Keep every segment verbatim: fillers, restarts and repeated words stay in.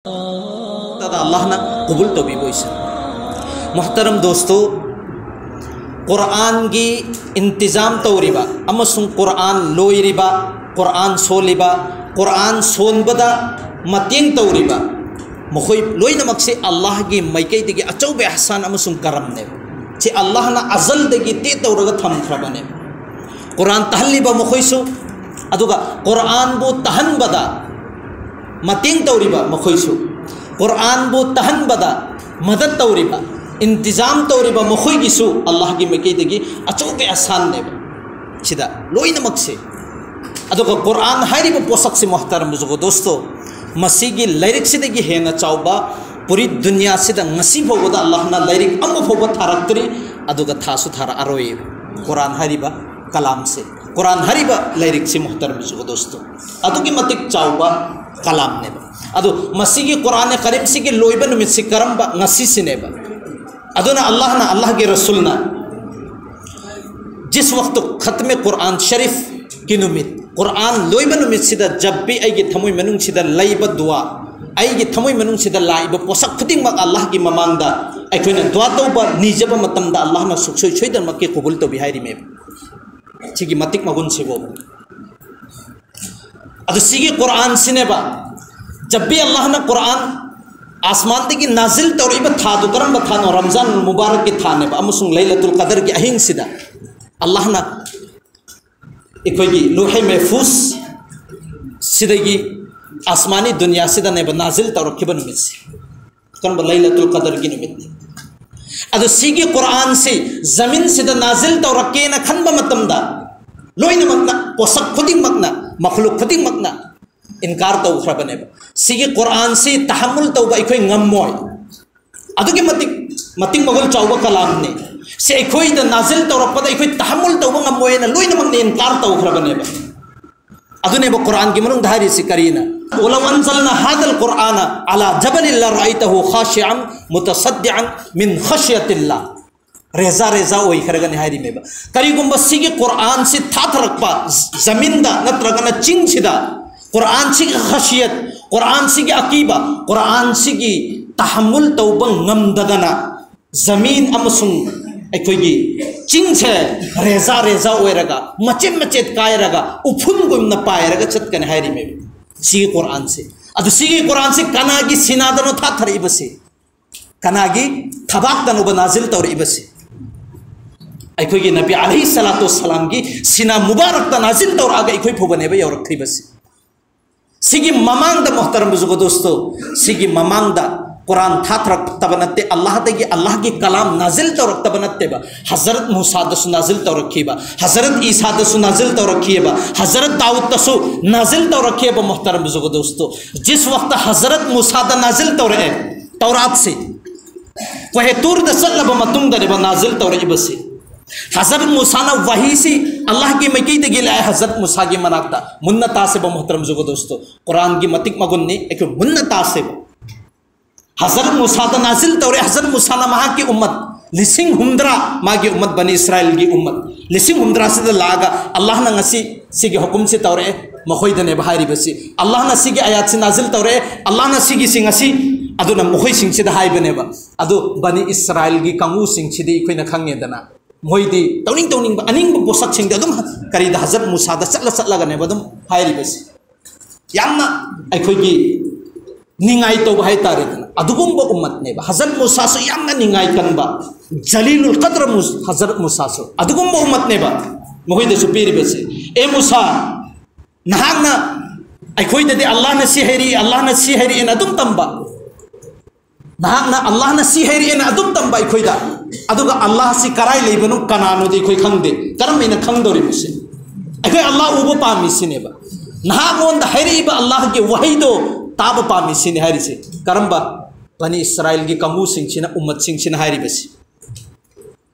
ꯇꯗ ꯑꯜꯂꯥꯍꯅ ꯀꯕꯨꯜ ꯇꯧꯕꯤꯕ ꯑꯣꯏꯁꯅꯨ꯫ ꯃꯨꯍꯇꯔꯝ ꯗꯣꯁꯇꯣ, ꯀꯨꯔꯥꯟꯒꯤ ꯏꯟꯇꯤꯖꯥꯝ ꯇꯧꯔꯤꯕ ꯑꯃꯁꯨꯡ ꯀꯨꯔꯥꯟ ꯂꯣꯏꯔꯤꯕ, ꯀꯨꯔꯥꯟ ꯁꯣꯜꯂꯤꯕ, ꯀꯨꯔꯥꯟ ꯁꯣꯟꯕꯗ ꯃꯇꯦꯡ ꯇꯧꯔꯤꯕ, ꯃꯈꯣꯏ ꯂꯣꯏꯅꯃꯛꯁꯤ ꯑꯜꯂꯥꯍꯒꯤ ꯃꯥꯏꯀꯩꯗꯒꯤ ꯑꯆꯧꯕ ꯑꯦꯍꯁꯥꯟ ꯑꯃꯁꯨꯡ ꯀꯔꯝꯅꯦꯕ꯫ ꯁꯤ ꯑꯜꯂꯥꯍꯅ ꯑꯖꯜꯗꯒꯤ ꯇꯦ ꯇꯧꯔꯒ ꯊꯝꯈ꯭ꯔꯕꯅꯦꯕ꯫ ꯀꯨꯔꯥꯟ ꯇꯥꯍꯜꯂꯤꯕ ꯃꯈꯣꯏꯁꯨ, ꯑꯗꯨꯒ ꯀꯨꯔꯥꯟꯕꯨ ꯇꯥꯍꯟꯕꯗ ꯃꯇꯦꯡ ꯇꯧꯔꯤꯕ ꯃꯈꯣꯏꯁꯨ, ꯀꯨꯔꯥꯟꯕꯨ ꯇꯥꯍꯟꯕꯗ ꯃꯗꯠ ꯇꯧꯔꯤꯕ, ꯏꯟꯇꯤꯖꯥꯝ ꯇꯧꯔꯤꯕ ꯃꯈꯣꯏꯒꯤꯁꯨ ꯑꯜꯂꯥꯍꯒꯤ ꯃꯥꯏꯀꯩꯗꯒꯤ ꯑꯆꯧꯕ ꯑꯦꯍꯁꯥꯟꯅꯦꯕ꯫ ꯁꯤꯗ ꯂꯣꯏꯅꯃꯛꯁꯦ꯫ ꯑꯗꯨꯒ ꯀꯨꯔꯥꯟ ꯍꯥꯏꯔꯤꯕ ꯄꯣꯠꯁꯛꯁꯤ, ꯃꯨꯍꯇꯔꯝ ꯕꯨꯖꯨꯔꯒ ꯗꯣꯁꯇꯣ, ꯃꯁꯤꯒꯤ ꯂꯥꯏꯔꯤꯛꯁꯤꯗꯒꯤ ꯍꯦꯟꯅ ꯆꯥꯎꯕ ꯄꯨꯔꯤ ꯗꯨꯅꯤꯌꯥꯁꯤꯗ ꯉꯁꯤ ꯐꯥꯎꯕꯗ ꯑꯜꯂꯥꯍꯅ ꯂꯥꯏꯔꯤꯛ ꯑꯃ ꯐꯥꯎꯕ ꯊꯥꯔꯛꯇ꯭ꯔꯤ, ꯑꯗꯨꯒ ꯊꯥꯁꯨ ꯊꯥꯔꯛꯑꯔꯣꯏ꯫ ꯀꯨꯔꯥꯟ ꯍꯥꯏꯔꯤꯕ ꯀꯂꯥꯝꯁꯦ, ꯀꯨꯔꯥꯟ ꯍꯥꯏꯔꯤꯕ ꯂꯥꯏꯔꯤꯛꯁꯤ, ꯃꯨꯍꯇꯔꯝ ꯕꯨꯖꯨꯔꯒ ꯗꯣꯁꯇꯣ, ꯑꯗꯨꯛꯀꯤ ꯃꯇꯤꯛ ꯆꯥꯎꯕ ꯀꯂꯥꯝꯅꯦꯕ꯫ ꯑꯗꯨ ꯃꯁꯤꯒꯤ ꯀꯨꯔꯥꯟ ꯀꯔꯤꯝꯁꯤꯒꯤ ꯂꯣꯏꯕ ꯅꯨꯃꯤꯠꯁꯤ ꯀꯔꯝꯕ? ꯉꯁꯤꯁꯤꯅꯦꯕ꯫ ꯑꯗꯨꯅ ꯑꯜꯂꯥꯍꯅ, ꯑꯜꯂꯥꯍꯒꯤ ꯔꯁꯨꯜꯅ, "ꯖꯤꯁ ꯋꯛꯇ ꯈꯠꯃꯦ ꯀꯨꯔꯥꯟ ꯁꯔꯤꯐꯀꯤ ꯅꯨꯃꯤꯠ, ꯀꯨꯔꯥꯟ ꯂꯣꯏꯕ ꯅꯨꯃꯤꯠꯁꯤꯗ, ꯖꯕ ꯚꯤ ꯑꯩꯒꯤ ꯊꯃꯣꯏ ꯃꯅꯨꯡꯁꯤꯗ ꯂꯩꯕ ꯗꯨꯋꯥ, ꯑꯩꯒꯤ ꯊꯃꯣꯏ ꯃꯅꯨꯡꯁꯤꯗ ꯂꯥꯛꯏꯕ ꯄꯣꯠꯁꯛ ꯈꯨꯗꯤꯡꯃꯛ ꯑꯜꯂꯥꯍꯒꯤ ꯃꯃꯥꯡꯗ ꯑꯩꯈꯣꯏꯅ ꯗꯨꯋꯥ ꯇꯧꯕ, ꯅꯤꯖꯕ ꯃꯇꯝꯗ ꯑꯜꯂꯥꯍꯅ ꯁꯨꯡꯁꯣꯏ ꯁꯣꯏꯗꯅꯃꯛꯀꯤ ꯀꯕꯨꯜ ꯇꯧꯕꯤ" ꯍꯥꯏꯔꯤꯃꯦꯕ꯫ ꯁꯤꯒꯤ ꯃꯇꯤꯛ ꯃꯒꯨꯟꯁꯤꯕꯨ꯫ ꯑꯗꯨ ꯁꯤꯒꯤ ꯀꯨꯔꯥꯟꯁꯤꯅꯦꯕ, ꯖꯕ ꯚꯤ ꯑꯜꯂꯥꯍꯅ ꯀꯨꯔꯥꯟ ꯑꯥꯁꯃꯥꯟꯗꯒꯤ ꯅꯥꯖꯤꯜ ꯇꯧꯔꯛꯏꯕ ꯊꯥꯗꯨ ꯀꯔꯝꯕ ꯊꯥꯅꯣ? ꯔꯝꯖꯥꯟ ꯃꯨꯕꯥꯔꯛꯀꯤ ꯊꯥꯅꯦꯕ, ꯑꯃꯁꯨꯡ ꯂꯩꯂꯇꯨꯜ ꯀꯗꯔꯒꯤ ꯑꯍꯤꯡꯁꯤꯗ ꯑꯜꯂꯥꯍꯅ ꯑꯩꯈꯣꯏꯒꯤ ꯂꯨꯍꯦ ꯃꯦꯍꯐꯨꯖ ꯁꯤꯗꯒꯤ ꯑꯥꯁꯃꯥꯅꯤ ꯗꯨꯅꯤꯌꯥꯁꯤꯗꯅꯦꯕ ꯅꯥꯖꯤꯜ ꯇꯧꯔꯛꯈꯤꯕ ꯅꯨꯃꯤꯠꯁꯦ꯫ ꯀꯔꯝꯕ? ꯂꯩꯂꯇꯨꯜ ꯀꯗꯔꯒꯤ ꯅꯨꯃꯤꯠꯅꯤ꯫ ꯑꯗꯣ ꯁꯤꯒꯤ ꯀꯨꯔꯥꯟꯁꯤ ꯖꯃꯤꯟꯁꯤꯗ ꯅꯥꯖꯤꯜ ꯇꯧꯔꯛꯀꯦꯅ ꯈꯟꯕ ꯃꯇꯝꯗ, ꯂꯣꯏꯅꯃꯛꯅ, ꯄꯣꯠꯁꯛ ꯈꯨꯗꯤꯡꯃꯛꯅ, ꯃꯈꯂꯨꯛ ꯈꯨꯗꯤꯡꯃꯛꯅ ꯏꯟꯀꯥꯔ ꯇꯧꯈ꯭ꯔꯕꯅꯦꯕ꯫ ꯁꯤꯒꯤ ꯀꯨꯔꯥꯟꯁꯤ ꯇꯍꯝꯃꯨꯜ ꯇꯧꯕ ꯑꯩꯈꯣꯏ ꯉꯝꯃꯣꯏ꯫ ꯑꯗꯨꯛꯀꯤ ꯃꯇꯤꯛ, ꯃꯇꯤꯛ ꯃꯒꯨꯟ ꯆꯥꯎꯕ ꯀꯂꯥꯝꯅꯤ꯫ ꯁꯤ ꯑꯩꯈꯣꯏꯗ ꯅꯥꯖꯤꯜ ꯇꯧꯔꯛꯄꯗ ꯑꯩꯈꯣꯏ ꯇꯍꯝꯃꯨꯜ ꯇꯧꯕ ꯉꯝꯃꯣꯏꯅ ꯂꯣꯏꯅꯃꯛꯅ ꯏꯟꯀꯥꯔ ꯇꯧꯈ꯭ꯔꯕꯅꯦꯕ꯫ ꯑꯗꯨꯅꯦꯕ ꯀꯨꯔꯥꯟꯒꯤ ꯃꯅꯨꯡꯗ ꯍꯥꯏꯔꯤꯁꯤ ꯀꯔꯤꯅ? "ولو أنزلنا هذا القرآن على جبل لرأيته خاشعا متصدعا من خشية الله." ꯔꯦꯖꯥ ꯔꯦꯖꯥ ꯑꯣꯏꯈ꯭ꯔꯒꯅꯤ ꯍꯥꯏꯔꯤꯃꯦꯕ꯫ ꯀꯔꯤꯒꯨꯝꯕ ꯁꯤꯒꯤ ꯀꯨꯔꯥꯟꯁꯤ ꯊꯥꯊꯔꯛꯄ ꯖꯃꯤꯟꯗ ꯅꯠꯇ꯭ꯔꯒꯅ ꯆꯤꯡꯁꯤꯗ, ꯀꯨꯔꯥꯟꯁꯤꯒꯤ ꯈꯥꯁꯤꯌꯠ, ꯀꯨꯔꯥꯟꯁꯤꯒꯤ ꯑꯀꯤꯕ, ꯀꯨꯔꯥꯟꯁꯤꯒꯤ ꯇꯍꯃꯨꯜ ꯇꯧꯕ ꯉꯝꯗꯗꯅ ꯖꯃꯤꯟ ꯑꯃꯁꯨꯡ ꯑꯩꯈꯣꯏꯒꯤ ꯆꯤꯡꯁꯦ ꯔꯦꯖꯥ ꯔꯦꯖꯥ ꯑꯣꯏꯔꯒ, ꯃꯆꯦꯠ ꯃꯆꯦꯠ ꯀꯥꯏꯔꯒ, ꯎꯐꯨꯟꯒꯨꯝꯅ ꯄꯥꯏꯔꯒ ꯆꯠꯀꯅꯤ ꯍꯥꯏꯔꯤꯃꯦꯕ ꯁꯤꯒꯤ ꯀꯨꯔꯥꯟꯁꯦ꯫ ꯑꯗꯨ ꯁꯤꯒꯤ ꯀꯨꯔꯥꯟꯁꯤ ꯀꯅꯥꯒꯤ ꯁꯤꯅꯥꯗꯅꯣ ꯊꯥꯊꯔꯛꯏꯕꯁꯤ? ꯀꯅꯥꯒꯤ ꯊꯕꯥꯛꯇꯅꯣꯕ ꯅꯥꯖꯤꯜ ꯇꯧꯔꯛꯏꯕꯁꯤ? ꯑꯩꯈꯣꯏꯒꯤ ꯅꯕꯤ ꯑꯂꯩꯍꯤ ꯁꯂꯥꯇꯨ ꯁꯂꯥꯝꯒꯤ ꯁꯤꯅꯥ ꯃꯨꯕꯥꯔꯛꯇ ꯅꯥꯖꯤꯜ ꯇꯧꯔꯛꯑꯒ ꯑꯩꯈꯣꯏ ꯐꯥꯎꯕꯅꯦꯕ ꯌꯧꯔꯛꯈ꯭ꯔꯤꯕꯁꯤ꯫ ꯁꯤꯒꯤ ꯃꯃꯥꯡꯗ, ꯃꯣꯍꯇꯔꯝ ꯕꯨꯖꯨꯒ ꯗꯣꯁꯇꯣ, ꯁꯤꯒꯤ ꯃꯃꯥꯡꯗ ꯀꯨꯔꯥꯟ ꯊꯥꯊꯔꯛꯇꯕ ꯅꯠꯇꯦ, ꯑꯜꯂꯥꯍꯗꯒꯤ ꯑꯜꯂꯥꯍꯒꯤ ꯀꯂꯥꯝ ꯅꯥꯖꯤꯜ ꯇꯧꯔꯛꯇꯕ ꯅꯠꯇꯦꯕ꯫ ꯍꯖꯔꯠ ꯃꯨꯁꯥꯗꯁꯨ ꯅꯥꯖꯤꯜ ꯇꯧꯔꯛꯈꯤꯕ, ꯍꯖꯔꯠ ꯏꯁꯥꯗꯁꯨ ꯅꯥꯖꯤꯜ ꯇꯧꯔꯛꯈꯤꯕ, ꯍꯖꯔꯠ ꯗꯥꯎꯗꯇꯁꯨ ꯅꯥꯖꯤꯜ ꯇꯧꯔꯛꯈꯤꯕ, ꯃꯣꯍꯇꯔꯝ ꯕꯨꯖꯨꯒ ꯗꯣꯁꯇꯣ꯫ ꯖꯤꯁ ꯋꯛꯇ ꯍꯖꯔꯠ ꯃꯨꯁꯥꯗ ꯅꯥꯖꯤꯜ ꯇꯧꯔꯛꯑꯦ ꯇꯧꯔꯥꯠꯁꯤ, ꯀꯣꯍꯦ ꯇꯨꯔꯗ ꯆꯠꯂꯕ ꯃꯇꯨꯡꯗꯅꯦꯕ ꯅꯥꯖꯤꯜ ꯇꯧꯔꯛꯏꯕꯁꯤ꯫ ꯍꯖꯔꯠ ꯃꯨꯁꯥꯅ ꯋꯥꯍꯤꯁꯤ ꯑꯜꯂꯥꯍꯒꯤ ꯃꯥꯏꯀꯩꯗꯒꯤ ꯂꯥꯛꯑꯦ ꯍꯖꯔꯠ ꯃꯨꯁꯥꯒꯤ ꯃꯅꯥꯛꯇ꯫ ꯃꯨꯟꯅ ꯇꯥꯁꯦꯕ, ꯃꯣꯍꯇꯔꯝ ꯕꯨꯖꯨꯒ ꯗꯣꯁꯇꯣ, ꯀꯨꯔꯥꯟꯒꯤ ꯃꯇꯤꯛ ꯃꯒꯨꯟꯅꯤ, ꯑꯩꯈꯣꯏ ꯃꯨꯟꯅ ꯇꯥꯁꯦꯕ꯫ ꯍꯖꯔꯠ ꯃꯨꯁꯥꯗ ꯅꯥꯖꯤꯜ ꯇꯧꯔꯦ, ꯍꯖꯔꯠ ꯃꯨꯁꯥꯅ ꯃꯍꯥꯛꯀꯤ ꯎꯝꯃꯠ ꯂꯤꯁꯤꯡ ꯍꯨꯝꯗ꯭ꯔꯥ, ꯃꯥꯒꯤ ꯎꯝꯃꯠ ꯕꯅꯤ ꯏꯁꯔꯥꯏꯜꯒꯤ ꯎꯝꯃꯠ ꯂꯤꯁꯤꯡ ꯍꯨꯝꯗ꯭ꯔꯥꯁꯤꯗ ꯂꯥꯛꯑꯒ ꯑꯜꯂꯥꯍꯅ ꯉꯁꯤ ꯁꯤꯒꯤ ꯍꯨꯀꯨꯝꯁꯤ ꯇꯧꯔꯛꯑꯦ, ꯃꯈꯣꯏꯗꯅꯦꯕ ꯍꯥꯏꯔꯤꯕꯁꯤ꯫ ꯑꯜꯂꯥꯍꯅ ꯁꯤꯒꯤ ꯑꯌꯥꯠꯁꯤ ꯅꯥꯖꯤꯜ ꯇꯧꯔꯛꯑꯦ, ꯑꯜꯂꯥꯍꯅ ꯁꯤꯒꯤꯁꯤ ꯉꯁꯤ, ꯑꯗꯨꯅ ꯃꯈꯣꯏꯁꯤꯡꯁꯤꯗ ꯍꯥꯏꯕꯅꯦꯕ꯫ ꯑꯗꯨ ꯕꯅꯤ ꯏꯁꯔꯥꯏꯜꯒꯤ ꯀꯥꯡꯕꯨꯁꯤꯡꯁꯤꯗꯤ ꯑꯩꯈꯣꯏꯅ ꯈꯪꯉꯦꯗꯅ, ꯃꯣꯏꯗꯤ ꯇꯧꯅꯤꯡ ꯇꯧꯅꯤꯡꯕ ꯑꯅꯤꯡꯕ ꯄꯣꯠꯁꯛꯁꯤꯡꯗ ꯑꯗꯨꯝ ꯀꯔꯤꯗ, ꯍꯖꯔꯠ ꯃꯨꯁꯥꯗ ꯆꯠꯂ ꯆꯠꯂꯒꯅꯦꯕ ꯑꯗꯨꯝ ꯍꯥꯏꯔꯤꯕꯁꯤ꯫ ꯌꯥꯝꯅ ꯑꯩꯈꯣꯏꯒꯤ ꯅꯤꯡꯉꯥꯏ ꯇꯧꯕ ꯍꯥꯏꯇꯥꯔꯦꯗꯅ, ꯑꯗꯨꯒꯨꯝꯕ ꯎꯝꯃꯠꯅꯦꯕ꯫ ꯍꯖꯔꯠ ꯃꯨꯁꯥꯁꯨ ꯌꯥꯝꯅ ꯅꯤꯡꯉꯥꯏ ꯀꯟꯕ, ꯖꯂꯤꯂꯨꯜ ꯀꯗ꯭ꯔ ꯃꯨꯁ-, ꯍꯖꯔꯠ ꯃꯨꯁꯥꯁꯨ ꯑꯗꯨꯒꯨꯝꯕ ꯎꯝꯃꯠꯅꯦꯕ ꯃꯈꯣꯏꯗꯁꯨ ꯄꯤꯔꯤꯕꯁꯦ꯫ ꯑꯦ ꯃꯨꯁꯥ, ꯅꯍꯥꯛꯅ ꯑꯩꯈꯣꯏꯗꯗꯤ ꯑꯜꯂꯥꯍꯅ ꯁꯤ ꯍꯥꯏꯔꯤ, ꯑꯜꯂꯥꯍꯅ ꯁꯤ ꯍꯥꯏꯔꯤꯑꯅ ꯑꯗꯨꯝ ꯇꯝꯕ, ꯅꯍꯥꯛꯅ ꯑꯜꯂꯥꯍꯅ ꯁꯤ ꯍꯥꯏꯔꯤꯑꯅ ꯑꯗꯨꯝ ꯇꯝꯕ ꯑꯩꯈꯣꯏꯗ, ꯑꯗꯨꯒ ꯑꯜꯂꯥꯍꯁꯤ ꯀꯔꯥꯏ ꯂꯩꯕꯅꯣ, ꯀꯅꯥꯅꯣꯗꯤ ꯑꯩꯈꯣꯏ ꯈꯪꯗꯦ꯫ ꯀꯔꯝ ꯍꯥꯏꯅ ꯈꯪꯗꯧꯔꯤꯕꯁꯤ? ꯑꯩꯈꯣꯏ ꯑꯜꯂꯥꯍ ꯎꯕ ꯄꯥꯝꯃꯤ ꯁꯤꯅꯦꯕ꯫ ꯅꯍꯥꯛꯉꯣꯟꯗ ꯍꯥꯏꯔꯛꯏꯕ ꯑꯜꯂꯥꯍꯒꯤ ꯋꯥꯍꯩꯗꯣ ꯇꯥꯕ ꯄꯥꯝꯃꯤ ꯁꯤꯅꯤ ꯍꯥꯏꯔꯤꯁꯦ꯫ ꯀꯔꯝꯕ? ꯕꯅꯤ ꯏꯁꯔꯥꯏꯜꯒꯤ ꯀꯥꯡꯕꯨꯁꯤꯡꯁꯤꯅ, ꯎꯝꯃꯠꯁꯤꯡꯁꯤꯅ ꯍꯥꯏꯔꯤꯕꯁꯤ꯫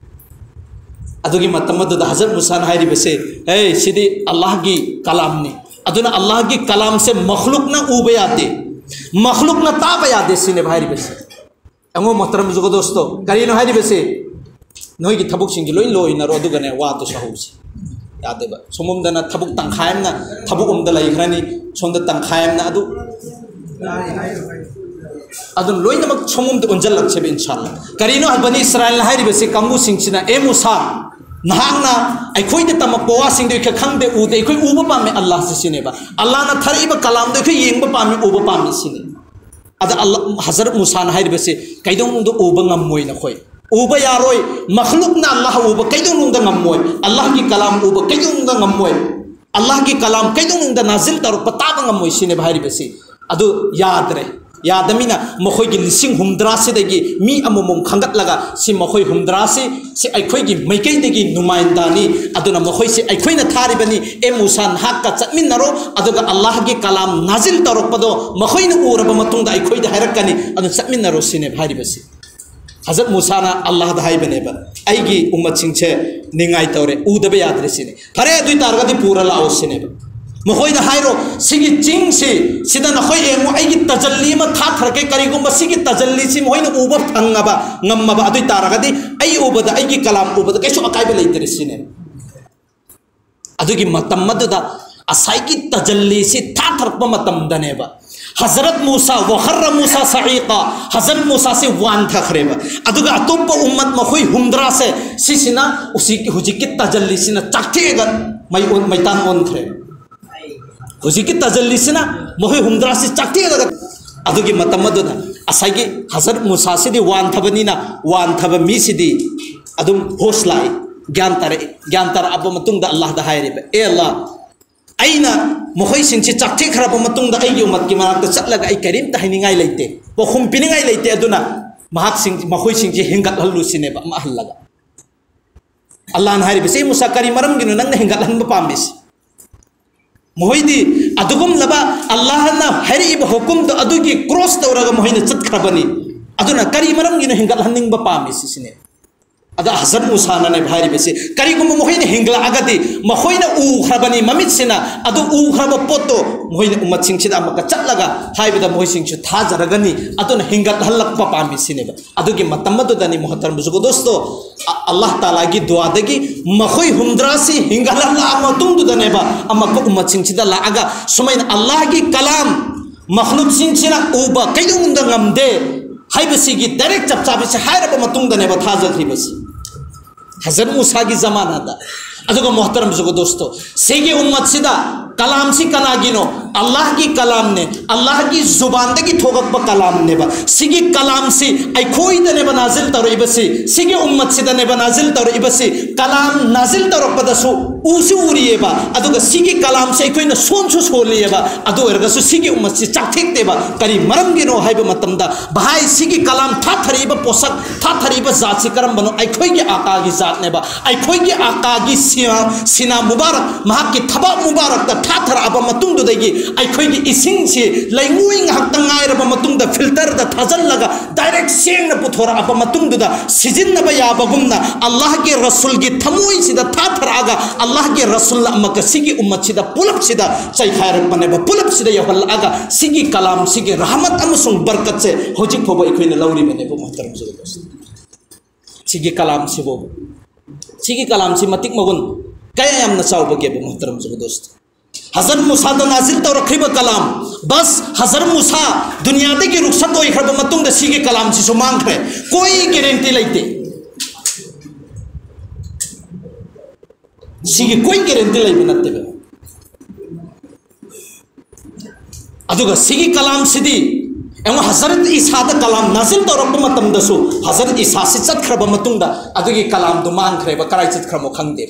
ꯑꯗꯨꯒꯤ ꯃꯇꯝ ꯑꯗꯨꯗ ꯍꯖꯔꯠ ꯃꯨꯁꯥꯅ ꯍꯥꯏꯔꯤꯕꯁꯦ, "ꯑꯦ, ꯁꯤꯗꯤ ꯑꯜꯂꯥꯍꯒꯤ ꯀꯂꯥꯝꯅꯤ, ꯑꯗꯨꯅ ꯑꯜꯂꯥꯍꯒꯤ ꯀꯂꯥꯝꯁꯦ ꯃꯈꯂꯨꯛꯅ ꯎꯕ ꯌꯥꯗꯦ, ꯃꯈꯂꯨꯛꯅ ꯇꯥꯕ ꯌꯥꯗꯦ" ꯁꯤꯅꯦꯕ ꯍꯥꯏꯔꯤꯕꯁꯦ꯫ ꯑꯉꯣ ꯃꯣꯍꯇꯔꯝ ꯕꯨꯖꯨꯒ ꯗꯣꯁꯇꯣ, ꯀꯔꯤꯅꯣ ꯍꯥꯏꯔꯤꯕꯁꯦ? "ꯅꯣꯏꯒꯤ ꯊꯕꯛꯁꯤꯡꯁꯤ ꯂꯣꯏ ꯂꯣꯏꯅꯔꯣ, ꯑꯗꯨꯒꯅꯦ ꯋꯥꯗꯨ ꯁꯥꯍꯧꯁꯤ"꯫ ꯌꯥꯗꯦꯕ꯫ ꯁꯣꯝꯗꯅ ꯊꯕꯛ ꯇꯪꯈꯥꯏ ꯑꯃꯅ ꯊꯕꯛ ꯑꯃꯗ ꯂꯩꯈ꯭ꯔꯅꯤ, ꯁꯣꯝꯗ ꯇꯪꯈꯥꯏ ꯑꯃꯅ ꯑꯗꯨ ꯑꯗꯨꯅ ꯂꯣꯏꯅꯃꯛ ꯁꯣꯝꯂꯣꯝꯗ ꯑꯣꯟꯁꯤꯜꯂꯛꯁꯦꯕ, ꯏꯟꯁꯥꯜꯂꯥ꯫ ꯀꯔꯤꯅꯣ ꯕꯅꯤ ꯏꯁꯔꯥꯏꯜꯅ ꯍꯥꯏꯔꯤꯕꯁꯤ? ꯀꯥꯡꯕꯨꯁꯤꯡꯁꯤꯅ, "ꯑꯦ ꯃꯨꯁꯥ, ꯅꯍꯥꯛꯅ ꯑꯩꯈꯣꯏꯗ ꯇꯝꯃꯛꯄ ꯋꯥꯁꯤꯡꯗꯣ ꯑꯩꯈꯣꯏ ꯈꯪꯗꯦ, ꯎꯗꯦ, ꯑꯩꯈꯣꯏ ꯎꯕ ꯄꯥꯝꯃꯤ ꯑꯜꯂꯥꯍꯁꯤ" ꯁꯤꯅꯦꯕ꯫ ꯑꯜꯂꯥꯍꯅ ꯊꯥꯔꯛꯏꯕ ꯀꯂꯥꯝꯗꯣ ꯑꯩꯈꯣꯏ ꯌꯦꯡꯕ ꯄꯥꯝꯃꯤ, ꯎꯕ ꯄꯥꯝꯃꯤ ꯁꯤꯅꯤ꯫ ꯑꯗ ꯑꯜꯂꯥ, ꯍꯖꯔꯠ ꯃꯨꯁꯥꯅ ꯍꯥꯏꯔꯤꯕꯁꯤ, "ꯀꯩꯗꯧꯅꯨꯡꯗ ꯎꯕ ꯉꯝꯃꯣꯏ ꯅꯈꯣꯏ, ꯎꯕ ꯌꯥꯔꯣꯏ꯫ ꯃꯈꯂꯨꯛꯅ ꯑꯜꯂꯥꯍ ꯎꯕ ꯀꯩꯗꯧꯅꯨꯡꯗ ꯉꯝꯃꯣꯏ, ꯑꯜꯂꯥꯍꯒꯤ ꯀꯂꯥꯝ ꯎꯕ ꯀꯩꯗꯧꯅꯨꯡꯗ ꯉꯝꯃꯣꯏ, ꯑꯜꯂꯥꯍꯒꯤ ꯀꯂꯥꯝ ꯀꯩꯗꯧꯅꯨꯡꯗ ꯅꯥꯖꯤꯜ ꯇꯧꯔꯛꯄ ꯇꯥꯕ ꯉꯝꯃꯣꯏ" ꯁꯤꯅꯦꯕ ꯍꯥꯏꯔꯤꯕꯁꯤ꯫ ꯑꯗꯨ ꯌꯥꯗ꯭ꯔꯦ꯫ ꯌꯥꯗꯃꯤꯅ ꯃꯈꯣꯏꯒꯤ ꯂꯤꯁꯤꯡ ꯍꯨꯝꯗ꯭ꯔꯥꯁꯤꯗꯒꯤ ꯃꯤ ꯑꯃꯃꯝ ꯈꯟꯒꯠꯂꯒ, "ꯁꯤ ꯃꯈꯣꯏ ꯍꯨꯝꯗ꯭ꯔꯥꯁꯤ, ꯁꯤ ꯑꯩꯈꯣꯏꯒꯤ ꯃꯥꯏꯀꯩꯗꯒꯤ ꯅꯨꯃꯥꯏꯟꯗꯥꯅꯤ, ꯑꯗꯨꯅ ꯃꯈꯣꯏꯁꯤ ꯑꯩꯈꯣꯏꯅ ꯊꯥꯔꯤꯕꯅꯤ꯫ ꯑꯦ ꯃꯨꯁꯥ, ꯅꯍꯥꯛꯀ ꯆꯠꯃꯤꯟꯅꯔꯣ, ꯑꯗꯨꯒ ꯑꯜꯂꯥꯍꯒꯤ ꯀꯂꯥꯝ ꯅꯥꯖꯤꯜ ꯇꯧꯔꯛꯄꯗꯣ ꯃꯈꯣꯏꯅ ꯎꯔꯕ ꯃꯇꯨꯡꯗ ꯑꯩꯈꯣꯏꯗ ꯍꯥꯏꯔꯛꯀꯅꯤ, ꯑꯗꯨ ꯆꯠꯃꯤꯟꯅꯔꯣ" ꯁꯤꯅꯦꯕ ꯍꯥꯏꯔꯤꯕꯁꯤ꯫ ꯍꯖꯔꯠ ꯃꯨꯁꯥꯅ ꯑꯜꯂꯥꯍꯗ ꯍꯥꯏꯕꯅꯦꯕ, "ꯑꯩꯒꯤ ꯎꯝꯃꯠꯁꯤꯡꯁꯦ ꯅꯤꯡꯉꯥꯏ ꯇꯧꯔꯦ, ꯎꯗꯕ ꯌꯥꯗ꯭ꯔꯦ" ꯁꯤꯅꯦ꯫ "ꯐꯔꯦ, ꯑꯗꯨ ꯑꯣꯏ ꯇꯥꯔꯒꯗꯤ ꯄꯨꯔ ꯂꯥꯛꯑꯣ" ꯁꯤꯅꯦꯕ꯫ ꯃꯈꯣꯏꯗ ꯍꯥꯏꯔꯣ, "ꯁꯤꯒꯤ ꯆꯤꯡꯁꯤ, ꯁꯤꯗ ꯅꯈꯣꯏ ꯌꯦꯡꯉꯨ, ꯑꯩꯒꯤ ꯇꯖꯜꯂꯤ ꯑꯃ ꯊꯥꯊꯔꯛꯀꯦ, ꯀꯔꯤꯒꯨꯝꯕ ꯁꯤꯒꯤ ꯇꯖꯜꯂꯤꯁꯤ ꯃꯈꯣꯏꯅ ꯎꯕ ꯐꯪꯉꯕ, ꯉꯝꯃꯕ, ꯑꯗꯨ ꯑꯣꯏ ꯇꯥꯔꯒꯗꯤ ꯑꯩ ꯎꯕꯗ, ꯑꯩꯒꯤ ꯀꯂꯥꯝ ꯎꯕꯗ ꯀꯩꯁꯨ ꯑꯀꯥꯏꯕ ꯂꯩꯇ꯭ꯔꯦ" ꯁꯤꯅꯦ꯫ ꯑꯗꯨꯒꯤ ꯃꯇꯝ ꯑꯗꯨꯗ ꯉꯁꯥꯏꯒꯤ ꯇꯖꯜꯂꯤꯁꯤ ꯊꯥꯊꯔꯛꯄ ꯃꯇꯝꯗꯅꯦꯕ, ꯍꯖꯔꯠ ꯃꯨꯁꯥ, "ꯋꯥꯈꯔ ꯃꯨꯁꯥ ꯁꯥꯏꯀꯥ", ꯍꯖꯔꯠ ꯃꯨꯁꯥꯁꯤ ꯋꯥꯟꯊꯈ꯭ꯔꯦꯕ꯫ ꯑꯗꯨꯒ ꯑꯇꯣꯞꯄ ꯎꯝꯃꯠ ꯃꯈꯣꯏ ꯍꯨꯝꯗ꯭ꯔꯥꯁꯦ, ꯁꯤꯁꯤꯅ ꯍꯧꯖꯤꯛ-, ꯍꯧꯖꯤꯛꯀꯤ ꯇꯖꯜꯂꯤꯁꯤꯅ ꯆꯥꯛꯊꯦꯛꯑꯒ ꯃꯩ ꯑꯣꯟ-, ꯃꯩꯇꯥꯟ ꯑꯣꯟꯈ꯭ꯔꯦꯕ꯫ ꯍꯧꯖꯤꯛꯀꯤ ꯇꯖꯜꯂꯤꯁꯤꯅ ꯃꯈꯣꯏ ꯍꯨꯝꯗ꯭ꯔꯥꯁꯤ ꯆꯥꯛꯊꯦꯛꯑꯒ, ꯑꯗꯨꯒꯤ ꯃꯇꯝ ꯑꯗꯨꯗ ꯉꯁꯥꯏꯒꯤ ꯍꯖꯔꯠ ꯃꯨꯁꯥꯁꯤꯗꯤ ꯋꯥꯟꯊꯕꯅꯤꯅ, ꯋꯥꯟꯊꯕ ꯃꯤꯁꯤꯗꯤ ꯑꯗꯨꯝ ꯍꯣꯁ ꯂꯥꯛꯏ, ꯒ꯭ꯌꯥꯟ ꯇꯥꯔꯛꯏ꯫ ꯒ꯭ꯌꯥꯟ ꯇꯥꯔꯛꯑꯕ ꯃꯇꯨꯡꯗ ꯑꯜꯂꯥꯍꯗ ꯍꯥꯏꯔꯤꯕ, "ꯑꯦ ꯑꯜꯂꯥꯍ, ꯑꯩꯅ ꯃꯈꯣꯏꯁꯤꯡꯁꯤ ꯆꯥꯛꯊꯦꯛꯈ꯭ꯔꯕ ꯃꯇꯨꯡꯗ ꯑꯩꯒꯤ ꯎꯝꯃꯠꯀꯤ ꯃꯅꯥꯛꯇ ꯆꯠꯂꯒ ꯑꯩ ꯀꯔꯤꯝꯇ ꯍꯥꯏꯅꯤꯡꯉꯥꯏ ꯂꯩꯇꯦ, ꯄꯥꯎꯈꯨꯝ ꯄꯤꯅꯤꯡꯉꯥꯏ ꯂꯩꯇꯦ, ꯑꯗꯨꯅ ꯃꯍꯥꯛꯁꯤꯡ, ꯃꯈꯣꯏꯁꯤꯡꯁꯤ ꯍꯦꯟꯒꯠꯍꯜꯂꯨ" ꯁꯤꯅꯦꯕ, ꯑꯃ ꯍꯜꯂꯒ꯫ ꯑꯜꯂꯥꯍꯅ ꯍꯥꯏꯔꯤꯕꯁꯤ, "ꯃꯨꯁꯥ, ꯀꯔꯤ ꯃꯔꯝꯒꯤꯅꯣ ꯅꯪꯅ ꯍꯦꯟꯒꯠꯍꯟꯕ ꯄꯥꯝꯃꯤꯁꯤ? ꯃꯈꯣꯏꯗꯤ ꯑꯗꯨꯒꯨꯝꯂꯕ ꯑꯜꯂꯥꯍꯅ ꯍꯥꯏꯔꯛꯏꯕ ꯍꯨꯀꯨꯝꯗꯣ ꯑꯗꯨꯒꯤ ꯀ꯭ꯔꯣꯁ ꯇꯧꯔꯒ ꯃꯈꯣꯏꯅ ꯆꯠꯈ꯭ꯔꯕꯅꯤ, ꯑꯗꯨꯅ ꯀꯔꯤ ꯃꯔꯝꯒꯤꯅꯣ ꯍꯦꯟꯒꯠꯍꯟꯅꯤꯡꯕ ꯄꯥꯝꯃꯤꯁꯤ?" ꯁꯤꯅꯦ꯫ ꯑꯗ ꯍꯖꯔꯠ ꯃꯨꯁꯥꯅꯅꯦꯕ ꯍꯥꯏꯔꯤꯕꯁꯤ, ꯀꯔꯤꯒꯨꯝꯕ ꯃꯈꯣꯏꯅ ꯍꯦꯟꯒꯠꯂꯛꯑꯒꯗꯤ, ꯃꯈꯣꯏꯅ ꯎꯈ꯭ꯔꯕꯅꯤ ꯃꯃꯤꯠꯁꯤꯅ, ꯑꯗꯨ ꯎꯈ꯭ꯔꯕ ꯄꯣꯠꯇꯣ ꯃꯈꯣꯏꯅ ꯎꯝꯃꯠꯁꯤꯡꯁꯤꯗ ꯑꯃꯨꯛꯀ ꯆꯠꯂꯒ ꯍꯥꯏꯕꯗ ꯃꯈꯣꯏꯁꯤꯡꯁꯨ ꯊꯥꯖꯔꯒꯅꯤ, ꯑꯗꯨꯅ ꯍꯦꯟꯒꯠꯍꯜꯂꯛꯄ ꯄꯥꯝꯃꯤ ꯁꯤꯅꯦꯕ꯫ ꯑꯗꯨꯒꯤ ꯃꯇꯝ ꯑꯗꯨꯗꯅꯤ, ꯃꯨꯍꯇꯔꯝ ꯕꯨꯖꯨꯔꯒ ꯗꯣꯁꯇꯣ, ꯑ-, ꯑꯜꯂꯥꯍ ꯇꯥꯂꯥꯒꯤ ꯗꯨꯋꯥꯗꯒꯤ ꯃꯈꯣꯏ ꯍꯨꯝꯗ꯭ꯔꯥꯁꯤ ꯍꯦꯟꯒꯠꯍꯜꯂꯛꯑ ꯃꯇꯨꯡꯗꯨꯗꯅꯦꯕ ꯑꯃꯨꯛꯀ ꯎꯝꯃꯠꯁꯤꯡꯁꯤꯗ ꯂꯥꯛꯑꯒ ꯁꯨꯃꯥꯏꯅ ꯑꯜꯂꯥꯍꯒꯤ ꯀꯂꯥꯝ ꯃꯈꯂꯨꯛꯁꯤꯡꯁꯤꯅ ꯎꯕ ꯀꯩꯗꯧꯅꯨꯡꯗ ꯉꯝꯗꯦ ꯍꯥꯏꯕꯁꯤꯒꯤ ꯗꯥꯏꯔꯦꯛ ꯆꯞ ꯆꯥꯕꯤꯁꯦ ꯍꯥꯏꯔꯕ ꯃꯇꯨꯡꯗꯅꯦꯕ ꯊꯥꯖꯈ꯭ꯔꯤꯕꯁꯤ꯫ ꯍꯖꯔꯠ ꯃꯨꯁꯥꯒꯤ ꯖꯃꯥꯅꯥꯗ꯫ ꯑꯗꯨꯒ ꯃꯣꯍꯇꯔꯝ ꯖꯨꯒꯗꯣꯁꯇꯣ, ꯁꯤꯒꯤ ꯎꯝꯃꯠꯁꯤꯗ ꯀꯂꯥꯝꯁꯤ ꯀꯅꯥꯒꯤꯅꯣ? ꯑꯜꯂꯥꯍꯒꯤ ꯀꯂꯥꯝꯅꯦ꯫ ꯑꯜꯂꯥꯍꯒꯤ ꯖꯨꯕꯥꯟꯗꯒꯤ ꯊꯣꯛꯂꯛꯄ ꯀꯂꯥꯝꯅꯦꯕ꯫ ꯁꯤꯒꯤ ꯀꯂꯥꯝꯁꯤ ꯑꯩꯈꯣꯏꯗꯅꯦꯕ ꯅꯥꯖꯤꯜ ꯇꯧꯔꯛꯏꯕꯁꯤ, ꯁꯤꯒꯤ ꯎꯝꯃꯠꯁꯤꯗꯅꯦꯕ ꯅꯥꯖꯤꯜ ꯇꯧꯔꯛꯏꯕꯁꯤ꯫ ꯀꯂꯥꯝ ꯅꯥꯖꯤꯜ ꯇꯧꯔꯛꯄꯗꯁꯨ ꯎꯁꯨ ꯎꯔꯤꯑꯕ, ꯑꯗꯨꯒ ꯁꯤꯒꯤ ꯀꯂꯥꯝꯁꯤ ꯑꯩꯈꯣꯏꯅ ꯁꯣꯟꯁꯨ ꯁꯣꯜꯂꯤꯑꯕ꯫ ꯑꯗꯨ ꯑꯣꯏꯔꯒꯁꯨ ꯁꯤꯒꯤ ꯎꯝꯃꯠꯁꯤ ꯆꯥꯛꯊꯦꯛꯇꯦꯕ꯫ ꯀꯔꯤ ꯃꯔꯝꯒꯤꯅꯣ ꯍꯥꯏꯕ ꯃꯇꯝꯗ, ꯚꯥꯏ, ꯁꯤꯒꯤ ꯀꯂꯥꯝ ꯊꯥꯊꯔꯛꯏꯕ ꯄꯣꯠꯁꯛ, ꯊꯥꯊꯔꯛꯏꯕ ꯖꯥꯠꯁꯤ ꯀꯔꯝꯕꯅꯣ? ꯑꯩꯈꯣꯏꯒꯤ ꯑꯀꯥꯒꯤ ꯖꯥꯠꯅꯦꯕ꯫ ꯑꯩꯈꯣꯏꯒꯤ ꯑꯀꯥꯒꯤ ꯁꯤꯅꯥ, ꯁꯤꯅꯥ ꯃꯨꯕꯥꯔꯛ, ꯃꯍꯥꯛꯀꯤ ꯊꯕꯥꯛ ꯃꯨꯕꯥꯔꯛꯇ ꯊꯥꯊꯔꯛꯑꯕ ꯃꯇꯨꯡꯗꯨꯗꯒꯤ ꯑꯩꯈꯣꯏꯒꯤ ꯏꯁꯤꯡꯁꯤ ꯂꯩꯉꯣꯏ ꯉꯥꯏꯍꯥꯛꯇꯪ ꯉꯥꯏꯔꯕ ꯃꯇꯨꯡꯗ ꯐꯤꯜꯇꯔꯗ ꯊꯥꯖꯤꯜꯂꯒ ꯗꯥꯏꯔꯦꯛ ꯁꯦꯡꯅ ꯄꯨꯊꯣꯔꯛꯑꯕ ꯃꯇꯨꯡꯗꯨꯗ ꯁꯤꯖꯤꯟꯅꯕ ꯌꯥꯕꯒꯨꯝꯅ ꯑꯜꯂꯥꯍꯒꯤ ꯔꯁꯨꯜꯒꯤ ꯊꯃꯣꯏꯁꯤꯗ ꯊꯥꯊꯔꯛꯑꯒ ꯑꯜꯂꯥꯍꯒꯤ ꯔꯁꯨꯜꯅ ꯑꯃꯨꯛꯀ ꯁꯤꯒꯤ ꯎꯝꯃꯠꯁꯤꯗ ꯄꯨꯂꯞꯁꯤꯗ ꯆꯥꯏꯈꯥꯏꯔꯛꯄꯅꯦꯕ꯫ ꯄꯨꯂꯞꯁꯤꯗ ꯌꯧꯍꯜꯂꯛꯑꯒ ꯁꯤꯒꯤ ꯀꯂꯥꯝꯁꯤꯒꯤ ꯔꯍꯃꯠ ꯑꯃꯁꯨꯡ ꯕꯔꯀꯠꯁꯦ ꯍꯧꯖꯤꯛ ꯐꯥꯎꯕ ꯑꯩꯈꯣꯏꯅ ꯂꯧꯔꯤꯕꯅꯦꯕ, ꯃꯣꯍꯇꯔꯝ ꯖꯨꯒꯗꯣꯁ꯫ ꯁꯤꯒꯤ ꯀꯂꯥꯝꯁꯤꯕꯨ, ꯁꯤꯒꯤ ꯀꯂꯥꯝꯁꯤ ꯃꯇꯤꯛ ꯃꯒꯨꯟ ꯀꯌꯥ ꯌꯥꯝꯅ ꯆꯥꯎꯕꯒꯦꯕ, ꯃꯣꯍꯇꯔꯝ ꯖꯨꯒꯗꯣꯁ꯫ ꯍꯖꯔꯠ ꯃꯨꯁꯥꯗ ꯅꯥꯖꯤꯜ ꯇꯧꯔꯛꯈꯤꯕ ꯀꯂꯥꯝ, ꯕꯁ, ꯍꯖꯔꯠ ꯃꯨꯁꯥ ꯗꯨꯅꯤꯌꯥꯗꯒꯤ ꯔꯨꯛꯁꯠ ꯑꯣꯏꯈ꯭ꯔꯕ ꯃꯇꯨꯡꯗ ꯁꯤꯒꯤ ꯀꯂꯥꯝꯁꯤꯁꯨ ꯃꯥꯡꯈ꯭ꯔꯦ꯫ ꯀꯣꯏ ꯒꯦꯔꯦꯟꯇꯤ ꯂꯩꯇꯦ꯫ ꯁꯤꯒꯤ ꯀꯣꯏ ꯒꯦꯔꯦꯟꯇꯤ ꯂꯩꯕ ꯅꯠꯇꯦꯕ꯫ ꯑꯗꯨꯒ ꯁꯤꯒꯤ ꯀꯂꯥꯝꯁꯤꯗꯤ, ꯌꯦꯡꯉꯣ, ꯍꯖꯔꯠ ꯏꯁꯥꯗ ꯀꯂꯥꯝ ꯅꯥꯖꯤꯜ ꯇꯧꯔꯛꯄ ꯃꯇꯝꯗꯁꯨ ꯍꯖꯔꯠ ꯏꯁꯥꯁꯤ ꯆꯠꯈ꯭ꯔꯕ ꯃꯇꯨꯡꯗ ꯑꯗꯨꯒꯤ ꯀꯂꯥꯝꯗꯨ ꯃꯥꯡꯈ꯭ꯔꯦꯕ, ꯀꯔꯥꯏ ꯆꯠꯈ꯭ꯔꯃꯣ ꯈꯪꯗꯦ꯫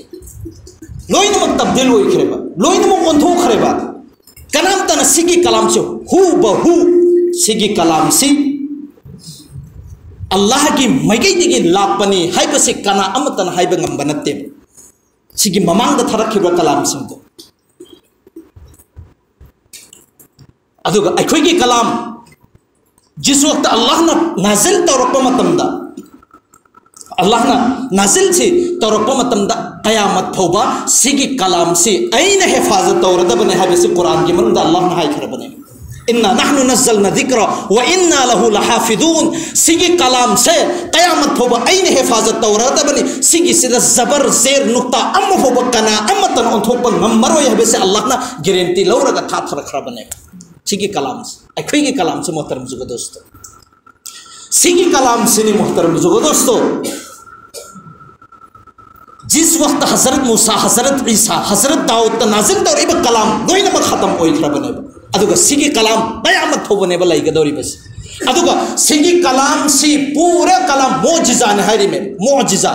ꯂꯣꯏꯅꯃꯛ ꯇꯕꯗꯤꯜ ꯑꯣꯏꯈ꯭ꯔꯦꯕ, ꯂꯣꯏꯅꯃꯛ ꯑꯣꯟꯊꯣꯛꯈ꯭ꯔꯦꯕ꯫ ꯀꯅꯥꯝꯇꯅ ꯁꯤꯒꯤ ꯀꯂꯥꯝꯁꯤ ꯍꯨꯕꯍꯨ, ꯁꯤꯒꯤ ꯀꯂꯥꯝꯁꯤ ꯑꯜꯂꯥꯍꯒꯤ ꯃꯥꯏꯀꯩꯗꯒꯤ ꯂꯥꯛꯄꯅꯤ ꯍꯥꯏꯕꯁꯤ ꯀꯅꯥ ꯑꯃꯠꯇꯅ ꯍꯥꯏꯕ ꯉꯝꯕ ꯅꯠꯇꯦꯕ, ꯁꯤꯒꯤ ꯃꯃꯥꯡꯗ ꯊꯥꯔꯛꯈꯤꯕ ꯀꯂꯥꯝꯁꯤꯡꯗꯣ꯫ ꯑꯗꯨꯒ ꯑꯩꯈꯣꯏꯒꯤ ꯀꯂꯥꯝ ꯖꯤꯁꯨ ꯋꯥꯛꯇ ꯑꯜꯂꯥꯍꯅ ꯅꯥꯖꯤꯜ ꯇꯧꯔꯛꯄ ꯃꯇꯝꯗ, ꯑꯜꯂꯥꯍꯅ ꯅꯥꯖꯤꯜꯁꯤ ꯇꯧꯔꯛꯄ ꯃꯇꯝꯗ ꯀꯌꯥꯃꯠ ꯐꯥꯎꯕ ꯁꯤꯒꯤ ꯀꯂꯥꯝꯁꯤ ꯑꯩꯅ ꯍꯦꯐꯥꯖꯠ ꯇꯧꯔꯗꯕꯅꯤ ꯍꯥꯏꯕꯁꯤ ꯀꯨꯔꯥꯟꯒꯤ ꯃꯅꯨꯡꯗ ꯑꯜꯂꯥꯍꯅ ꯍꯥꯏꯈ꯭ꯔꯕꯅꯤ꯫ "ꯏꯟꯅꯥ ꯅꯍꯅꯨ ꯅꯖꯜꯅ ꯗꯤꯀ꯭ꯔ ꯋ ꯏꯟꯅꯥ ꯂꯍꯨ ꯂꯍꯥꯐꯤꯗꯨꯟ"꯫ ꯁꯤꯒꯤ ꯀꯂꯥꯝꯁꯦ ꯀꯌꯥꯃꯠ ꯐꯥꯎꯕ ꯑꯩꯅ ꯍꯦꯐꯥꯖꯠ ꯇꯧꯔꯗꯕꯅꯤ, ꯁꯤꯒꯤꯁꯤꯗ ꯖꯕꯔ, ꯖꯦꯔ, ꯅꯨꯛꯇꯥ ꯑꯃ ꯐꯥꯎꯕ ꯀꯅꯥ ꯑꯃꯠꯇꯅ ꯑꯣꯟꯊꯣꯛꯄ ꯉꯝꯃꯔꯣꯏ ꯍꯥꯏꯕꯁꯦ ꯑꯜꯂꯥꯍꯅ ꯒꯦꯔꯦꯟꯇꯤ ꯂꯧꯔꯒ ꯊꯥꯊꯔꯛꯈ꯭ꯔꯕꯅꯦ꯫ ꯁꯤꯒꯤ ꯀꯂꯥꯝꯁꯤ, ꯑꯩꯈꯣꯏꯒꯤ ꯀꯂꯥꯝꯁꯤ, ꯃꯣꯍꯇꯔꯝ ꯖꯨꯒꯗꯣꯁꯇꯣ, ꯁꯤꯒꯤ ꯀꯂꯥꯝꯁꯤꯅꯤ, ꯃꯣꯍꯇꯔꯝ ꯖꯨꯒꯗꯣꯁꯇꯣ꯫ ꯖꯤꯁ ꯋꯥꯛꯇ ꯍꯖꯔꯠ ꯃꯨꯁꯥ, ꯍꯖꯔꯠ ꯏꯁꯥ, ꯍꯖꯔꯠ ꯗꯥꯎꯗꯇ ꯅꯥꯖꯤꯜ ꯇꯧꯔꯛꯏꯕ ꯀꯂꯥꯝ ꯂꯣꯏꯅꯃꯛ ꯈꯇꯝ ꯑꯣꯏꯈ꯭ꯔꯕꯅꯦꯕ꯫ ꯑꯗꯨꯒ ꯁꯤꯒꯤ ꯀꯂꯥꯝ ꯃꯌꯥꯝ ꯑꯃ ꯊꯧꯕꯅꯦꯕ ꯂꯩꯒꯗꯧꯔꯤꯕꯁꯤ꯫ ꯑꯗꯨꯒ ꯁꯤꯒꯤ ꯀꯂꯥꯝꯁꯤ, ꯄꯨꯔꯥ ꯀꯂꯥꯝ ꯃꯣꯖꯤꯖꯥꯅꯤ ꯍꯥꯏꯔꯤꯃꯦ, ꯃꯣꯖꯤꯖꯥ,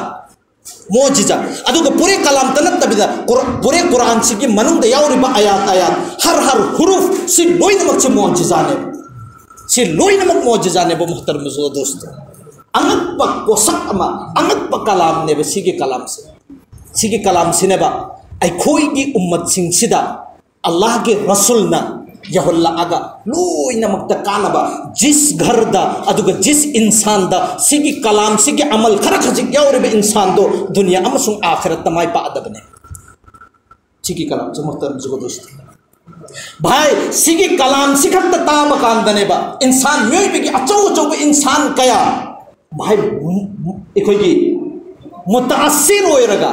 ꯃꯣꯖꯤꯖꯥ꯫ ꯑꯗꯨꯒ ꯄꯨꯔꯦ ꯀꯂꯥꯝꯇ ꯅꯠꯇꯕꯤꯗ, ꯀꯨꯔ-, ꯄꯨꯔꯦ ꯀꯨꯔꯥꯟꯁꯤꯒꯤ ꯃꯅꯨꯡꯗ ꯌꯥꯎꯔꯤꯕ ꯑꯌꯥꯠ ꯑꯌꯥꯠ, ꯍꯔ ꯍꯔ ꯍꯨꯔꯨꯐ, ꯁꯤ ꯂꯣꯏꯅꯃꯛꯁꯤ ꯃꯣꯖꯤꯖꯥꯅꯦꯕ꯫ ꯁꯤ ꯂꯣꯏꯅꯃꯛ ꯃꯣꯖꯤꯖꯥꯅꯦꯕ, ꯃꯣꯍꯇꯔꯝ ꯖꯨꯒꯗꯣꯁꯇꯣ꯫ ꯑꯉꯛꯄ ꯄꯣꯠꯁꯛ ꯑꯃ, ꯑꯉꯛꯄ ꯀꯂꯥꯝꯅꯦꯕ ꯁꯤꯒꯤ ꯀꯂꯥꯝꯁꯦ꯫ ꯁꯤꯒꯤ ꯀꯂꯥꯝꯁꯤꯅꯦꯕ ꯑꯩꯈꯣꯏꯒꯤ ꯎꯝꯃꯠꯁꯤꯡꯁꯤꯗ ꯑꯜꯂꯥꯍꯒꯤ ꯔꯁꯨꯜꯅ ꯌꯧꯍꯜꯂꯛꯑꯒ ꯂꯣꯏꯅꯃꯛꯇ ꯀꯥꯟꯅꯕ, ꯖꯤꯁ ꯘꯔꯗ, ꯑꯗꯨꯒ ꯖꯤꯁ ꯏꯟꯁꯥꯟꯗ ꯁꯤꯒꯤ ꯀꯂꯥꯝꯁꯤꯒꯤ ꯑꯃꯜ ꯈꯔ ꯈꯖꯤꯛ ꯌꯥꯎꯔꯤꯕ ꯏꯟꯁꯥꯟꯗꯣ ꯗꯨꯅꯤꯌꯥ ꯑꯃꯁꯨꯡ ꯑꯥꯈꯤꯔꯠꯇ ꯃꯥꯏ ꯄꯥꯛꯑꯗꯕꯅꯦ꯫ ꯁꯤꯒꯤ ꯀꯂꯥꯝꯁꯦ, ꯃꯣꯍꯇꯔꯝ ꯖꯨꯒꯗꯣꯁꯇꯣ꯫ ꯚꯥꯏ, ꯁꯤꯒꯤ ꯀꯂꯥꯝꯁꯤ ꯈꯛꯇ ꯇꯥꯕ ꯀꯥꯟꯗꯅꯦꯕ, ꯏꯟꯁꯥꯟ, ꯃꯤꯑꯣꯏꯕꯒꯤ ꯑꯆꯧ ꯑꯆꯧꯕ ꯏꯟꯁꯥꯟ ꯀꯌꯥ, ꯚꯥꯏ, ꯑꯩꯈꯣꯏꯒꯤ ꯃꯨꯇꯥꯁꯤꯔ ꯑꯣꯏꯔꯒ,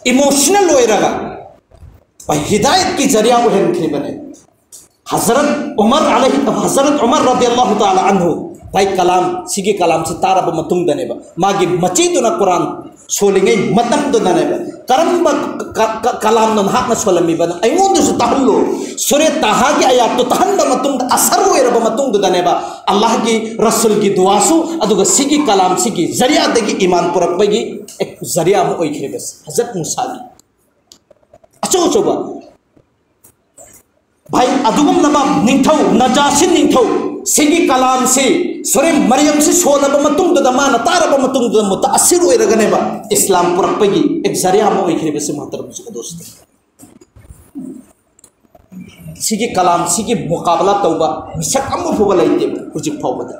ꯏꯃꯣꯁꯅꯦꯜ ꯑꯣꯏꯔꯒ, ꯚꯥꯏ, ꯍꯤꯗꯥꯌꯠꯀꯤ ꯖꯔꯤꯌꯥ ꯑꯣꯏꯍꯟꯈ꯭ꯔꯤꯕꯅꯦ꯫ ꯍꯖꯔꯠ ꯎꯃꯔ ꯑꯂꯩꯍꯤ, ꯍꯖꯔꯠ ꯎꯃꯔ ꯔꯗꯤꯌꯜꯂꯥꯍꯨ ꯇꯥꯂꯥ ꯑꯟꯍꯨ, ꯚꯥꯏ, ꯀꯂꯥꯝ, ꯁꯤꯒꯤ ꯀꯂꯥꯝꯁꯤ ꯇꯥꯔꯕ ꯃꯇꯨꯡꯗꯅꯦꯕ, ꯃꯥꯒꯤ ꯃꯆꯤꯗꯨꯅ ꯀꯨꯔꯥꯟ ꯁꯣꯜꯂꯤꯉꯩ ꯃꯇꯝꯗꯨꯗꯅꯦꯕ, "ꯀꯔꯝꯕ ꯀ-, ꯀ-, ꯀꯂꯥꯝꯅꯣ ꯅꯍꯥꯛꯅ ꯁꯣꯜꯂꯝꯃꯤꯕꯅꯣ? ꯑꯩꯉꯣꯟꯗꯁꯨ ꯇꯥꯍꯜꯂꯨ꯫ ꯁꯨꯔꯦ ꯇꯥꯍꯥꯒꯤ ꯑꯌꯥꯠꯇꯨ ꯇꯥꯍꯟꯕ ꯃꯇꯨꯡꯗ, ꯑꯁꯔ ꯑꯣꯏꯔꯕ ꯃꯇꯨꯡꯗꯨꯗꯅꯦꯕ, ꯑꯜꯂꯥꯍꯒꯤ ꯔꯁꯨꯜꯒꯤ ꯗꯨꯋꯥꯁꯨ, ꯑꯗꯨꯒ ꯁꯤꯒꯤ ꯀꯂꯥꯝꯁꯤꯒꯤ ꯖꯔꯤꯌꯥꯗꯒꯤ ꯏꯃꯥꯟ ꯄꯨꯔꯛꯄꯒꯤ ꯖꯔꯤꯌꯥ ꯑꯃ ꯑꯣꯏꯈ꯭ꯔꯤꯕꯁꯦ, ꯍꯖꯔꯠ ꯃꯨꯁꯥꯒꯤ ꯑꯆꯧ ꯑꯆꯧꯕ ꯚꯥꯏ, ꯑꯗꯨꯒꯨꯝꯂꯕ ꯅꯤꯡꯊꯧ, ꯅꯖꯥꯁꯤ ꯅꯤꯡꯊꯧ, ꯁꯤꯒꯤ ꯀꯂꯥꯝꯁꯤ, ꯁꯨꯔꯦ ꯃꯔꯤꯌꯝꯁꯤ ꯁꯣꯜꯂꯕ ꯃꯇꯨꯡꯗꯨꯗ, ꯃꯥꯅ ꯇꯥꯔꯕ ꯃꯇꯨꯡꯗꯨꯗ, ꯃꯨꯇꯥꯁꯤꯔ ꯑꯣꯏꯔꯒꯅꯦꯕ ꯏꯁꯂꯥꯝ ꯄꯨꯔꯛꯄꯒꯤ ꯑꯦꯛ ꯖꯔꯤꯌꯥ ꯑꯃ ꯑꯣꯏꯈ꯭ꯔꯤꯕꯁꯤ, ꯃꯣꯍꯇꯔꯝ ꯖꯨꯒꯗꯣꯁꯇꯣ꯫ ꯁꯤꯒꯤ ꯀꯂꯥꯝ, ꯁꯤꯒꯤ ꯃꯨꯀꯥꯕꯂꯥ ꯇꯧꯕ ꯃꯤꯁꯛ ꯑꯃ ꯐꯥꯎꯕ ꯂꯩꯇꯦ ꯍꯧꯖꯤꯛ ꯐꯥꯎꯕꯗ꯫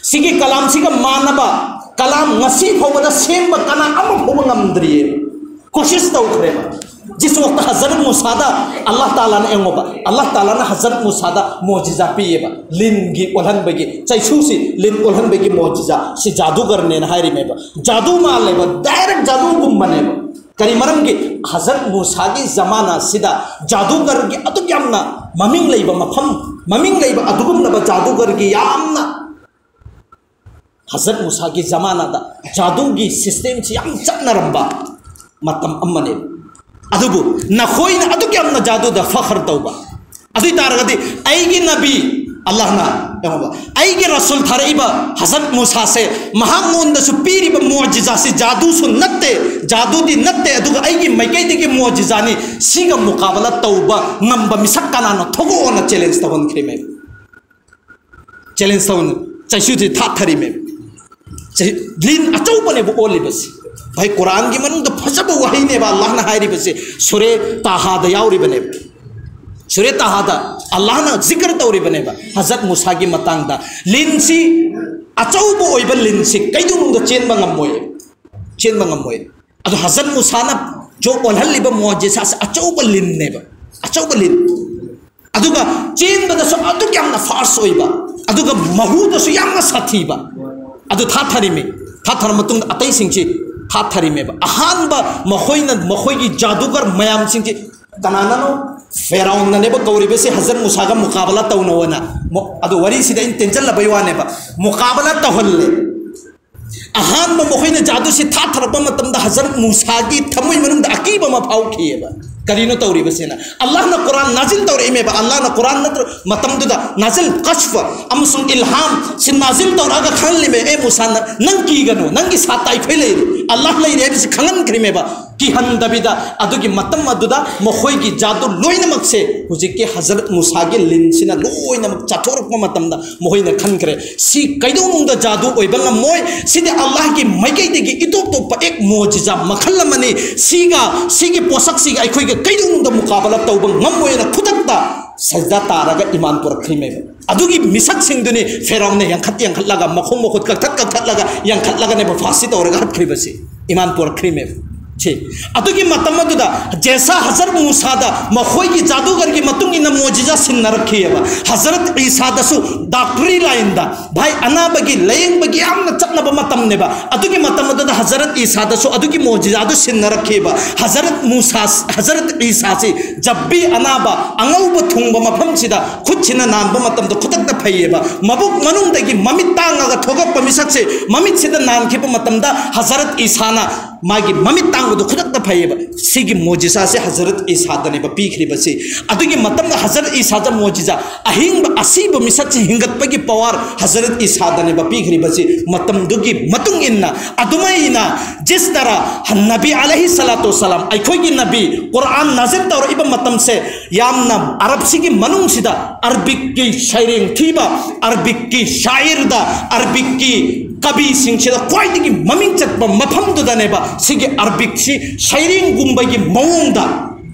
ꯁꯤꯒꯤ ꯀꯂꯥꯝꯁꯤꯒ ꯃꯥꯟꯅꯕ ꯀꯂꯥꯝ ꯉꯁꯤ ꯐꯥꯎꯕꯗ ꯁꯦꯝꯕ ꯀꯅꯥ ꯑꯃ ꯐꯥꯎꯕ ꯉꯝꯗ꯭ꯔꯤꯌꯦ꯫ ꯀꯣꯁꯤꯁ ꯇꯧꯈ꯭ꯔꯦꯕ꯫ ꯖꯤꯁ ꯋꯥꯛꯇ ꯍꯖꯔꯠ ꯃꯨꯁꯥꯗ ꯑꯜꯂꯥꯍ ꯇꯥꯂꯥꯅ, ꯌꯦꯡꯉꯣꯕ, ꯑꯜꯂꯥꯍ ꯇꯥꯂꯥꯅ ꯍꯖꯔꯠ ꯃꯨꯁꯥꯗ ꯃꯣꯖꯤꯖꯥ ꯄꯤꯌꯦꯕ, ꯂꯤꯟꯒꯤ ꯑꯣꯜꯍꯟꯕꯒꯤ, ꯆꯩꯁꯨꯁꯤ ꯂꯤꯟ ꯑꯣꯜꯍꯟꯕꯒꯤ ꯃꯣꯖꯤꯖꯥ, ꯁꯤ ꯖꯥꯗꯨꯒꯔꯅꯦꯅ ꯍꯥꯏꯔꯤꯃꯦꯕ꯫ ꯖꯥꯗꯨ ꯃꯥꯜꯂꯦꯕ, ꯗꯥꯏꯔꯦꯛ ꯖꯥꯗꯨꯒꯨꯝꯕꯅꯦꯕ꯫ ꯀꯔꯤ ꯃꯔꯝꯒꯤ? ꯍꯖꯔꯠ ꯃꯨꯁꯥꯒꯤ ꯖꯃꯥꯅꯥꯁꯤꯗ ꯖꯥꯗꯨꯒꯔꯒꯤ ꯑꯗꯨꯛ ꯌꯥꯝꯅ ꯃꯃꯤꯡ ꯂꯩꯕ ꯃꯐꯝ, ꯃꯃꯤꯡ ꯂꯩꯕ ꯑꯗꯨꯒꯨꯝꯂꯕ ꯖꯥꯗꯨꯒꯔꯒꯤ ꯌꯥꯝꯅ, ꯍꯖꯔꯠ ꯃꯨꯁꯥꯒꯤ ꯖꯃꯥꯅꯥꯗ ꯖꯥꯗꯨꯒꯤ ꯁꯤꯁꯇꯦꯝꯁꯤ ꯌꯥꯝ ꯆꯠꯅꯔꯝꯕ ꯃꯇꯝ ꯑꯃꯅꯦꯕ꯫ ꯑꯗꯨꯕꯨ ꯅꯈꯣꯏꯅ ꯑꯗꯨꯛ ꯌꯥꯝꯅ ꯖꯥꯗꯨꯗ ꯐꯈꯔ ꯇꯧꯕ, ꯑꯗꯨ ꯑꯣꯏ ꯇꯥꯔꯒꯗꯤ ꯑꯩꯒꯤ ꯅꯕꯤ, ꯑꯜꯂꯥꯍꯅ, ꯌꯦꯡꯉꯣꯕ, ꯑꯩꯒꯤ ꯔꯁꯨꯜ ꯊꯥꯔꯛꯏꯕ ꯍꯖꯔꯠ ꯃꯨꯁꯥꯁꯦ, ꯃꯍꯥꯛꯉꯣꯟꯗꯁꯨ ꯄꯤꯔꯤꯕ ꯃꯨꯑꯖꯤꯖꯥꯁꯤ ꯖꯥꯗꯨꯁꯨ ꯅꯠꯇꯦ, ꯖꯥꯗꯨꯗꯤ ꯅꯠꯇꯦ, ꯑꯗꯨꯒ ꯑꯩꯒꯤ ꯃꯥꯏꯀꯩꯗꯒꯤ ꯃꯨꯑꯖꯤꯖꯥꯅꯤ, ꯁꯤꯒ ꯃꯨꯀꯥꯕꯂꯥ ꯇꯧꯕ ꯉꯝꯕ ꯃꯤꯁꯛ ꯀꯅꯥꯅꯣ? ꯊꯣꯛꯂꯛꯑꯣꯅ ꯆꯦꯂꯦꯟꯖ ꯇꯧꯍꯟꯈ꯭ꯔꯤꯃꯦꯕ꯫ ꯆꯦꯂꯦꯟꯖ ꯇꯧꯅ ꯆꯩꯁꯨꯁꯤ ꯊꯥꯊꯔꯤꯃꯦꯕ꯫ ꯆꯩ-, ꯂꯤꯟ ꯑꯆꯧꯕꯅꯦꯕ ꯑꯣꯜꯂꯤꯕꯁꯤ꯫ ꯚꯥꯏ, ꯀꯨꯔꯥꯟꯒꯤ ꯃꯅꯨꯡꯗ ꯐꯖꯕ ꯋꯥꯍꯩꯅꯦꯕ ꯑꯜꯂꯥꯍꯅ ꯍꯥꯏꯔꯤꯕꯁꯤ, ꯁꯨꯔꯦ ꯇꯥꯍꯥꯗ ꯌꯥꯎꯔꯤꯕꯅꯦꯕ꯫ ꯁꯨꯔꯦ ꯇꯥꯍꯥꯗ ꯑꯜꯂꯥꯍꯅ ꯖꯤꯀꯔ ꯇꯧꯔꯤꯕꯅꯦꯕ ꯍꯖꯔꯠ ꯃꯨꯁꯥꯒꯤ ꯃꯇꯥꯡꯗ꯫ ꯂꯤꯟꯁꯤ, ꯑꯆꯧꯕ ꯑꯣꯏꯕ ꯂꯤꯟꯁꯤ ꯀꯩꯗꯧꯅꯨꯡꯗ ꯆꯦꯟꯕ ꯉꯝꯃꯣꯏ, ꯆꯦꯟꯕ ꯉꯝꯃꯣꯏ꯫ ꯑꯗꯣ ꯍꯖꯔꯠ ꯃꯨꯁꯥꯅ ꯖꯣ ꯑꯣꯜꯍꯜꯂꯤꯕ ꯃꯣꯖꯤꯁꯥꯁꯦ ꯑꯆꯧꯕ ꯂꯤꯟꯅꯦꯕ, ꯑꯆꯧꯕ ꯂꯤꯟ꯫ ꯑꯗꯨꯒ ꯆꯦꯟꯕꯗꯁꯨ ꯑꯗꯨꯛ ꯌꯥꯝꯅ ꯐꯥꯁ ꯑꯣꯏꯕ, ꯑꯗꯨꯒ ꯃꯍꯨꯗꯁꯨ ꯌꯥꯝꯅ ꯁꯥꯊꯤꯕ꯫ ꯑꯗꯨ ꯊꯥꯊꯔꯤꯃꯤ꯫ ꯊꯥꯊꯔ ꯃꯇꯨꯡꯗ ꯑꯇꯩꯁꯤꯡꯁꯤ ꯊꯥꯊꯔꯤꯃꯦꯕ꯫ ꯑꯍꯥꯟꯕ ꯃꯈꯣꯏꯅ, ꯃꯈꯣꯏꯒꯤ ꯖꯥꯗꯨꯒꯔ ꯃꯌꯥꯝꯁꯤꯡꯁꯤ ꯀꯅꯥꯅꯅꯣ? ꯐꯦꯔꯥꯎꯟꯅꯅꯦꯕ ꯀꯧꯔꯤꯕꯁꯤ, ꯍꯖꯔꯠ ꯃꯨꯁꯥꯒ ꯃꯨꯀꯥꯕꯂꯥ ꯇꯧꯅꯧꯑꯅ꯫ ꯃꯣ-, ꯑꯗꯨ ꯋꯥꯔꯤꯁꯤꯗ ꯑꯩꯅ ꯇꯦꯟꯁꯤꯜꯂꯕꯩ ꯋꯥꯅꯦꯕ꯫ ꯃꯨꯀꯥꯕꯂꯥ ꯇꯧꯍꯜꯂꯦ꯫ ꯑꯍꯥꯟꯕ ꯃꯈꯣꯏꯅ ꯖꯥꯗꯨꯁꯤ ꯊꯥꯊꯔꯛꯄ ꯃꯇꯝꯗ ꯍꯖꯔꯠ ꯃꯨꯁꯥꯒꯤ ꯊꯃꯣꯏ ꯃꯅꯨꯡꯗ ꯑꯀꯤꯕ ꯑꯃ ꯐꯥꯎꯈꯤꯑꯕ꯫ ꯀꯔꯤꯅꯣ ꯇꯧꯔꯤꯕꯁꯤꯅ? ꯑꯜꯂꯥꯍꯅ ꯀꯨꯔꯥꯟ ꯅꯥꯖꯤꯜ ꯇꯧꯔꯛꯏꯃꯦꯕ꯫ ꯑꯜꯂꯥꯍꯅ ꯀꯨꯔꯥꯟ ꯅꯠꯇ꯭ꯔ ꯃꯇꯝꯗꯨꯗ ꯅꯥꯖꯤꯜ, ꯀꯁꯐ ꯑꯃꯁꯨꯡ ꯏꯜꯍꯥꯝ ꯁꯤ ꯅꯥꯖꯤꯜ ꯇꯧꯔꯛꯑꯒ ꯈꯪꯍꯜꯂꯤꯃꯦ, "ꯑꯦ ꯃꯨꯁꯥ, ꯅ-, ꯅꯪ ꯀꯤꯒꯅꯨ, ꯅꯪꯒꯤ ꯁꯥꯠꯇ ꯑꯩꯈꯣꯏ ꯂꯩꯔꯤ, ꯑꯜꯂꯥꯍ ꯂꯩꯔꯤ" ꯍꯥꯏꯕꯁꯤ ꯈꯪꯍꯟꯈ꯭ꯔꯤꯃꯦꯕ꯫ ꯀꯤꯍꯟꯗꯕꯤꯗ ꯑꯗꯨꯒꯤ ꯃꯇꯝ ꯑꯗꯨꯗ ꯃꯈꯣꯏꯒꯤ ꯖꯥꯗꯨ ꯂꯣꯏꯅꯃꯛꯁꯦ ꯍꯧꯖꯤꯛꯀꯤ ꯍꯖꯔꯠ ꯃꯨꯁꯥꯒꯤ ꯂꯤꯟꯁꯤꯅ ꯂꯣꯏꯅꯃꯛ ꯆꯥꯊꯣꯔꯛꯄ ꯃꯇꯝꯗ ꯃꯈꯣꯏꯅ ꯈꯟꯈ꯭ꯔꯦ, "ꯁꯤ ꯀꯩꯗꯧꯅꯨꯡꯗ ꯖꯥꯗꯨ ꯑꯣꯏꯕ ꯉꯝꯃꯣꯏ, ꯁꯤꯗꯤ ꯑꯜꯂꯥꯍꯒꯤ ꯃꯥꯏꯀꯩꯗꯒꯤ ꯏꯇꯣꯞ ꯇꯣꯞꯄ ꯑꯦꯛ ꯃꯣꯖꯤꯖꯥ ꯃꯈꯜ ꯑꯃꯅꯤ, ꯁꯤꯒ, ꯁꯤꯒꯤ ꯄꯣꯠꯁꯛꯁꯤꯒ ꯑꯩꯈꯣꯏꯒ ꯀꯩꯗꯧꯅꯨꯡꯗ ꯃꯨꯀꯥꯕꯂꯥ ꯇꯧꯕ ꯉꯝꯃꯣꯏꯅ" ꯈꯨꯗꯛꯇ ꯁꯖꯗꯥ ꯇꯥꯔꯒ ꯏꯃꯥꯟ ꯄꯨꯔꯛꯈ꯭ꯔꯤꯃꯦꯕ꯫ ꯑꯗꯨꯒꯤ ꯃꯤꯁꯛꯁꯤꯡꯗꯨꯅꯤ ꯐꯦꯔꯥꯎꯟꯅ ꯌꯥꯡꯈꯠ ꯌꯥꯡꯈꯠꯂꯒ, ꯃꯈꯣꯡ ꯃꯈꯨꯠ ꯀꯛꯊꯠ ꯀꯛꯊꯠꯂꯒ, ꯌꯥꯡꯈꯠꯂꯒꯅꯦꯕ ꯐꯥꯁꯤ ꯇꯧꯔꯒ ꯍꯠꯈ꯭ꯔꯤꯕꯁꯤ, ꯏꯃꯥꯟ ꯄꯨꯔꯛꯈ꯭ꯔꯤꯃꯦꯕ꯫ ꯁꯤ, ꯑꯗꯨꯒꯤ ꯃꯇꯝ ꯑꯗꯨꯗ ꯖꯦꯁꯥ ꯍꯖꯔꯠ ꯃꯨꯁꯥꯗ ꯃꯈꯣꯏꯒꯤ ꯖꯥꯗꯨꯒꯔꯒꯤ ꯃꯇꯨꯡ ꯏꯟꯅ ꯃꯣꯖꯤꯖꯥ ꯁꯤꯟꯅꯔꯛꯈꯤꯑꯕ꯫ ꯍꯖꯔꯠ ꯏꯁꯥꯗꯁꯨ ꯗꯥꯛꯇꯔꯤ ꯂꯥꯏꯟꯗ, ꯚꯥꯏ, ꯑꯅꯥꯕꯒꯤ ꯂꯥꯌꯦꯡꯕꯒꯤ ꯌꯥꯝꯅ ꯆꯠꯅꯕ ꯃꯇꯝꯅꯦꯕ꯫ ꯑꯗꯨꯒꯤ ꯃꯇꯝ ꯑꯗꯨꯗ ꯍꯖꯔꯠ ꯏꯁꯥꯗꯁꯨ ꯑꯗꯨꯒꯤ ꯃꯣꯖꯤꯖꯥꯗꯨ ꯁꯤꯟꯅꯔꯛꯈꯤꯕ꯫ ꯍꯖꯔꯠ ꯃꯨꯁꯥ, ꯍꯖꯔꯠ ꯏꯁꯥꯁꯤ ꯖꯕꯤ ꯑꯅꯥꯕ, ꯑꯉꯧꯕ ꯊꯨꯡꯕ ꯃꯐꯝꯁꯤꯗ ꯈꯨꯠꯁꯤꯅ ꯅꯥꯟꯕ ꯃꯇꯝꯗ ꯈꯨꯗꯛꯇ ꯐꯩꯌꯦꯕ꯫ ꯃꯕꯨꯛ ꯃꯅꯨꯡꯗꯒꯤ ꯃꯃꯤꯠ ꯇꯥꯡꯉꯒ ꯊꯣꯛꯂꯛꯄ ꯃꯤꯁꯛꯁꯦ ꯃꯃꯤꯠꯁꯤꯗ ꯅꯥꯟꯈꯤꯕ ꯃꯇꯝꯗ ꯍꯖꯔꯠ ꯏꯁꯥꯅ ꯃꯥꯒꯤ ꯃꯃꯤꯠ ꯇꯥꯡꯕꯗꯨ ꯈꯨꯗꯛꯇ ꯐꯩꯌꯦꯕ꯫ ꯁꯤꯒꯤ ꯃꯣꯖꯤꯖꯥꯁꯦ ꯍꯖꯔꯠ ꯏꯁꯥꯗꯅꯦꯕ ꯄꯤꯈ꯭ꯔꯤꯕꯁꯤ꯫ ꯑꯗꯨꯒꯤ ꯃꯇꯝꯗ ꯍꯖꯔꯠ ꯏꯁꯥꯗ ꯃꯣꯖꯤꯖꯥ, ꯑꯍꯤꯡꯕ ꯑꯁꯤꯕ ꯃꯤꯁꯛꯁꯤ ꯍꯤꯡꯒꯠꯄꯒꯤ ꯄꯋꯥꯔ ꯍꯖꯔꯠ ꯏꯁꯥꯗꯅꯦꯕ ꯄꯤꯈ꯭ꯔꯤꯕꯁꯤ꯫ ꯃꯇꯝꯗꯨꯒꯤ ꯃꯇꯨꯡ ꯏꯟꯅ ꯑꯗꯨꯃꯥꯏꯅ ꯖꯤꯁ ꯇꯔꯥ ꯅꯕꯤ ꯑꯂꯩꯍꯤ ꯁꯂꯥꯇꯨ ꯋꯁꯂꯥꯝ, ꯑꯩꯈꯣꯏꯒꯤ ꯅꯕꯤ, ꯀꯨꯔꯥꯟ ꯅꯥꯖꯤꯜ ꯇꯧꯔꯛꯏꯕ ꯃꯇꯝꯁꯦ ꯌꯥꯝꯅ ꯑꯔꯕꯁꯤꯒꯤ ꯃꯅꯨꯡꯁꯤꯗ ꯑꯔꯕꯤꯛꯀꯤ ꯁꯩꯔꯦꯡ ꯊꯤꯕ, ꯑꯔꯕꯤꯛꯀꯤ ꯁꯥꯏꯔꯗ, ꯑꯔꯕꯤꯛꯀꯤ ꯀꯕꯤꯁꯤꯡꯁꯤꯗ ꯈ꯭ꯋꯥꯏꯗꯒꯤ ꯃꯃꯤꯡ ꯆꯠꯄ ꯃꯐꯝꯗꯨꯗꯅꯦꯕ ꯁꯤꯒꯤ ꯑꯔꯕꯤꯛꯁꯤ ꯁꯩꯔꯦꯡꯒꯨꯝꯕꯒꯤ ꯃꯑꯣꯡꯗ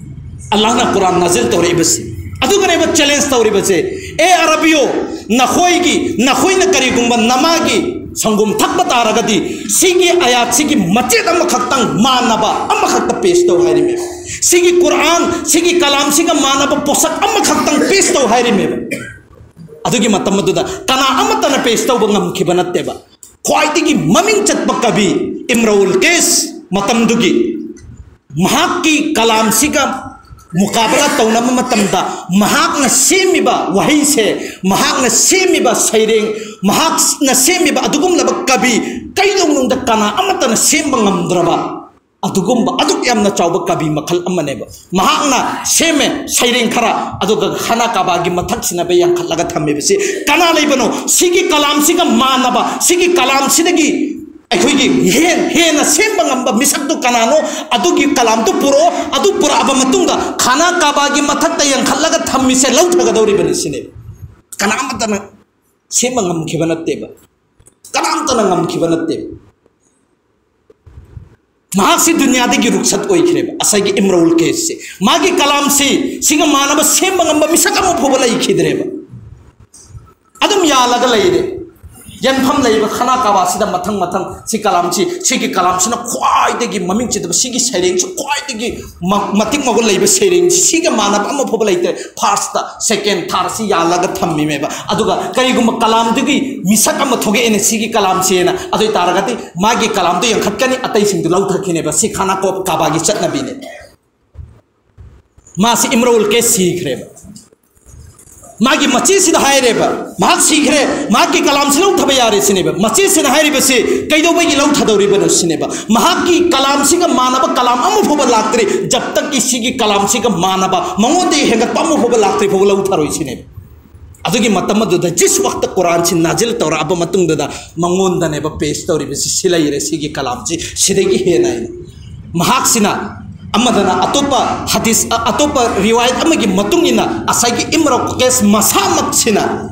ꯑꯜꯂꯥꯍꯅ ꯀꯨꯔꯥꯟ ꯅꯥꯖꯤꯜ ꯇꯧꯔꯛꯏꯕꯁꯤ꯫ ꯑꯗꯨꯒꯅꯦꯕ ꯆꯦꯂꯦꯟꯖ ꯇꯧꯔꯤꯕꯁꯦ, "ꯑꯦ ꯑꯔꯕꯤꯌꯣ, ꯅꯈꯣꯏꯒꯤ, ꯅꯈꯣꯏꯅ ꯀꯔꯤꯒꯨꯝꯕ ꯅꯃꯥꯒꯤ ꯁꯪꯒꯣꯝ ꯊꯛꯄ ꯇꯥꯔꯒꯗꯤ ꯁꯤꯒꯤ ꯑꯌꯥꯠꯁꯤꯒꯤ ꯃꯆꯦꯠ ꯑꯃꯈꯛꯇꯪ ꯃꯥꯟꯅꯕ ꯑꯃꯈꯛꯇ ꯄꯦꯁ ꯇꯧ" ꯍꯥꯏꯔꯤꯃꯦ꯫ "ꯁꯤꯒꯤ ꯀꯨꯔꯥꯟ, ꯁꯤꯒꯤ ꯀꯂꯥꯝꯁꯤꯒ ꯃꯥꯟꯅꯕ ꯄꯣꯠꯁꯛ ꯑꯃꯈꯛꯇꯪ ꯄꯦꯁ ꯇꯧ" ꯍꯥꯏꯔꯤꯃꯦꯕ꯫ ꯑꯗꯨꯒꯤ ꯃꯇꯝ ꯑꯗꯨꯗ ꯀꯅꯥ ꯑꯃꯠꯇꯅ ꯄꯦꯁ ꯇꯧꯕ ꯉꯝꯈꯤꯕ ꯅꯠꯇꯦꯕ꯫ ꯈ꯭ꯋꯥꯏꯗꯒꯤ ꯃꯃꯤꯡ ꯆꯠꯄ ꯀꯕꯤ ꯏꯝꯔꯎꯜ ꯀꯦꯁ, ꯃꯇꯝꯗꯨꯒꯤ, ꯃꯍꯥꯛꯀꯤ ꯀꯂꯥꯝꯁꯤꯒ ꯃꯨꯀꯥꯕꯂꯥ ꯇꯧꯅꯕ ꯃꯇꯝꯗ ꯃꯍꯥꯛꯅ ꯁꯦꯝꯃꯤꯕ ꯋꯥꯍꯩꯁꯦ, ꯃꯍꯥꯛꯅ ꯁꯦꯝꯃꯤꯕ ꯁꯩꯔꯦꯡ, ꯃꯍꯥꯛꯅ ꯁꯦꯝꯃꯤꯕ ꯑꯗꯨꯒꯨꯝꯂꯕ ꯀꯕꯤ ꯀꯩꯗꯧꯅꯨꯡꯗ ꯀꯅꯥ ꯑꯃꯠꯇꯅ ꯁꯦꯝꯕ ꯉꯝꯗ꯭ꯔꯕ ꯑꯗꯨꯒꯨꯝꯕ ꯑꯗꯨꯛ ꯌꯥꯝꯅ ꯆꯥꯎꯕ ꯀꯕꯤ ꯃꯈꯜ ꯑꯃꯅꯦꯕ꯫ ꯃꯍꯥꯛꯅ ꯁꯦꯝꯃꯦ ꯁꯩꯔꯦꯡ ꯈꯔ, ꯑꯗꯨꯒ ꯈꯥꯅꯥ ꯀꯥꯕꯥꯒꯤ ꯃꯊꯛꯁꯤꯅꯕ ꯌꯥꯡꯈꯠꯂꯒ ꯊꯝꯃꯤꯕꯁꯤ ꯀꯅꯥ ꯂꯩꯕꯅꯣ? ꯁꯤꯒꯤ ꯀꯂꯥꯝꯁꯤꯒ ꯃꯥꯟꯅꯕ, ꯁꯤꯒꯤ ꯀꯂꯥꯝꯁꯤꯗꯒꯤ ꯑꯩꯈꯣꯏꯒꯤ ꯍꯦꯟ-, ꯍꯦꯟꯅ ꯁꯦꯝꯕ ꯉꯝꯕ ꯃꯤꯁꯛꯇꯨ ꯀꯅꯥꯅꯣ? ꯑꯗꯨꯒꯤ ꯀꯂꯥꯝꯗꯨ ꯄꯨꯔꯛꯑꯣ꯫ ꯑꯗꯨ ꯄꯨꯔꯛꯑꯕ ꯃꯇꯨꯡꯗ ꯈꯥꯅꯥ ꯀꯥꯕꯥꯒꯤ ꯃꯊꯛꯇ ꯌꯥꯡꯈꯠꯂꯒ ꯊꯝꯃꯤꯁꯦ ꯂꯧꯊꯒꯗꯧꯔꯤꯕꯅꯤ ꯁꯤꯅꯦ꯫ ꯀꯅꯥ ꯑꯃꯠꯇꯅ ꯁꯦꯝꯕ ꯉꯝꯈꯤꯕ ꯅꯠꯇꯦꯕ꯫ ꯀꯅꯥꯝꯇꯅ ꯉꯝꯈꯤꯕ ꯅꯠꯇꯦꯕ꯫ ꯃꯍꯥꯛꯁꯤ ꯗꯨꯅꯤꯌꯥꯗꯒꯤ ꯔꯨꯛꯁꯠ ꯑꯣꯏꯈ꯭ꯔꯦꯕ꯫ ꯉꯁꯥꯏꯒꯤ ꯏꯝꯔꯎꯜ ꯀꯦꯁꯁꯤ, ꯃꯥꯒꯤ ꯀꯂꯥꯝꯁꯤ ꯁꯤꯒ ꯃꯥꯟꯅꯕ ꯁꯦꯝꯕ ꯉꯝꯕ ꯃꯤꯁꯛ ꯑꯃ ꯐꯥꯎꯕ ꯂꯩꯈꯤꯗ꯭ꯔꯦꯕ꯫ ꯑꯗꯨꯝ ꯌꯥꯜꯂꯒ ꯂꯩꯔꯦ꯫ ꯌꯦꯟꯐꯝ ꯂꯩꯕ ꯈꯥꯅꯥ ꯀꯥꯕꯥꯁꯤꯗ ꯃꯊꯪ ꯃꯊꯪ ꯁꯤ ꯀꯂꯥꯝꯁꯤ, ꯁꯤꯒꯤ ꯀꯂꯥꯝꯁꯤꯅ ꯈ꯭ꯋꯥꯏꯗꯒꯤ ꯃꯃꯤꯡ ꯆꯠꯇꯕ, ꯁꯤꯒꯤ ꯁꯩꯔꯦꯡꯁꯤ ꯈ꯭ꯋꯥꯏꯗꯒꯤ ꯃ-, ꯃꯇꯤꯛ ꯃꯒꯨꯟ ꯂꯩꯕ ꯁꯩꯔꯦꯡꯁꯤ, ꯁꯤꯒ ꯃꯥꯟꯅꯕ ꯑꯃ ꯐꯥꯎꯕ ꯂꯩꯇ꯭ꯔꯦ꯫ ꯐꯥꯔꯁꯇ, ꯁꯦꯀꯦꯟ, ꯊꯥꯔꯠꯁꯤ ꯌꯥꯜꯂꯒ ꯊꯝꯃꯤꯃꯦꯕ꯫ ꯑꯗꯨꯒ ꯀꯔꯤꯒꯨꯝꯕ ꯀꯂꯥꯝꯗꯨꯒꯤ ꯃꯤꯁꯛ ꯑꯃ ꯊꯣꯛꯂꯛꯑꯦꯅꯦ ꯁꯤꯒꯤ ꯀꯂꯥꯝꯁꯦꯅ, ꯑꯗꯨ ꯑꯣꯏ ꯇꯥꯔꯒꯗꯤ ꯃꯥꯒꯤ ꯀꯂꯥꯝꯗꯣ ꯌꯥꯟꯈꯠꯀꯅꯤ, ꯑꯇꯩꯁꯤꯡꯗꯨ ꯂꯧꯊꯈꯤꯅꯦꯕ꯫ ꯁꯤ ꯈꯥꯅꯥ ꯀꯣ-, ꯀꯥꯕꯥꯒꯤ ꯆꯠꯅꯕꯤꯅꯦ꯫ ꯃꯥꯁꯤ ꯏꯝꯔꯎꯜ ꯀꯦꯁ ꯁꯤꯈ꯭ꯔꯦꯕ꯫ ꯃꯥꯒꯤ ꯃꯆꯦꯁꯤꯗ ꯍꯥꯏꯔꯦꯕ, "ꯃꯍꯥꯛ ꯁꯤꯈ꯭ꯔꯦ, ꯃꯍꯥꯛꯀꯤ ꯀꯂꯥꯝꯁꯤ ꯂꯧꯊꯕ ꯌꯥꯔꯦ" ꯁꯤꯅꯦꯕ꯫ ꯃꯆꯦꯁꯤꯅ ꯍꯥꯏꯔꯤꯕꯁꯤ ꯀꯩꯗꯧꯕꯒꯤ ꯂꯧꯊꯗꯧꯔꯤꯕꯅꯣ ꯁꯤꯅꯦꯕ꯫ "ꯃꯍꯥꯛꯀꯤ ꯀꯂꯥꯝꯁꯤꯒ ꯃꯥꯟꯅꯕ ꯀꯂꯥꯝ ꯑꯃ ꯐꯥꯎꯕ ꯂꯥꯛꯇ꯭ꯔꯤ, ꯖꯕ ꯇꯛꯀꯤ ꯁꯤꯒꯤ ꯀꯂꯥꯝꯁꯤꯒ ꯃꯥꯟꯅꯕ, ꯃꯉꯣꯟꯗꯒꯤ ꯍꯦꯟꯒꯠꯄ ꯑꯃ ꯐꯥꯎꯕ ꯂꯥꯛꯇ꯭ꯔꯤ ꯐꯥꯎꯕ ꯂꯧꯊꯔꯣꯏ" ꯁꯤꯅꯦꯕ꯫ ꯑꯗꯨꯒꯤ ꯃꯇꯝ ꯑꯗꯨꯗ ꯖꯤꯁ ꯋꯥꯛꯇ ꯀꯨꯔꯥꯟꯁꯤ ꯅꯥꯖꯤꯜ ꯇꯧꯔꯛꯑꯕ ꯃꯇꯨꯡꯗꯨꯗ ꯃꯉꯣꯟꯗꯅꯦꯕ ꯄꯦꯁ ꯇꯧꯔꯤꯕꯁꯤ, "ꯁꯤ ꯂꯩꯔꯦ, ꯁꯤꯒꯤ ꯀꯂꯥꯝꯁꯤ ꯁꯤꯗꯒꯤ ꯍꯦꯟꯅ" ꯍꯥꯏꯅ꯫ ꯃꯍꯥꯛꯁꯤꯅ ꯑꯃꯗꯅ ꯑꯇꯣꯞꯄ ꯍꯗꯤꯁ, ꯑ-, ꯑꯇꯣꯞꯄ ꯔꯤꯋꯥꯌꯠ ꯑꯃꯒꯤ ꯃꯇꯨꯡ ꯏꯟꯅ ꯉꯁꯥꯏꯒꯤ ꯏꯝꯔꯎꯜ ꯀꯦꯁ ꯃꯁꯥꯃꯛꯁꯤꯅ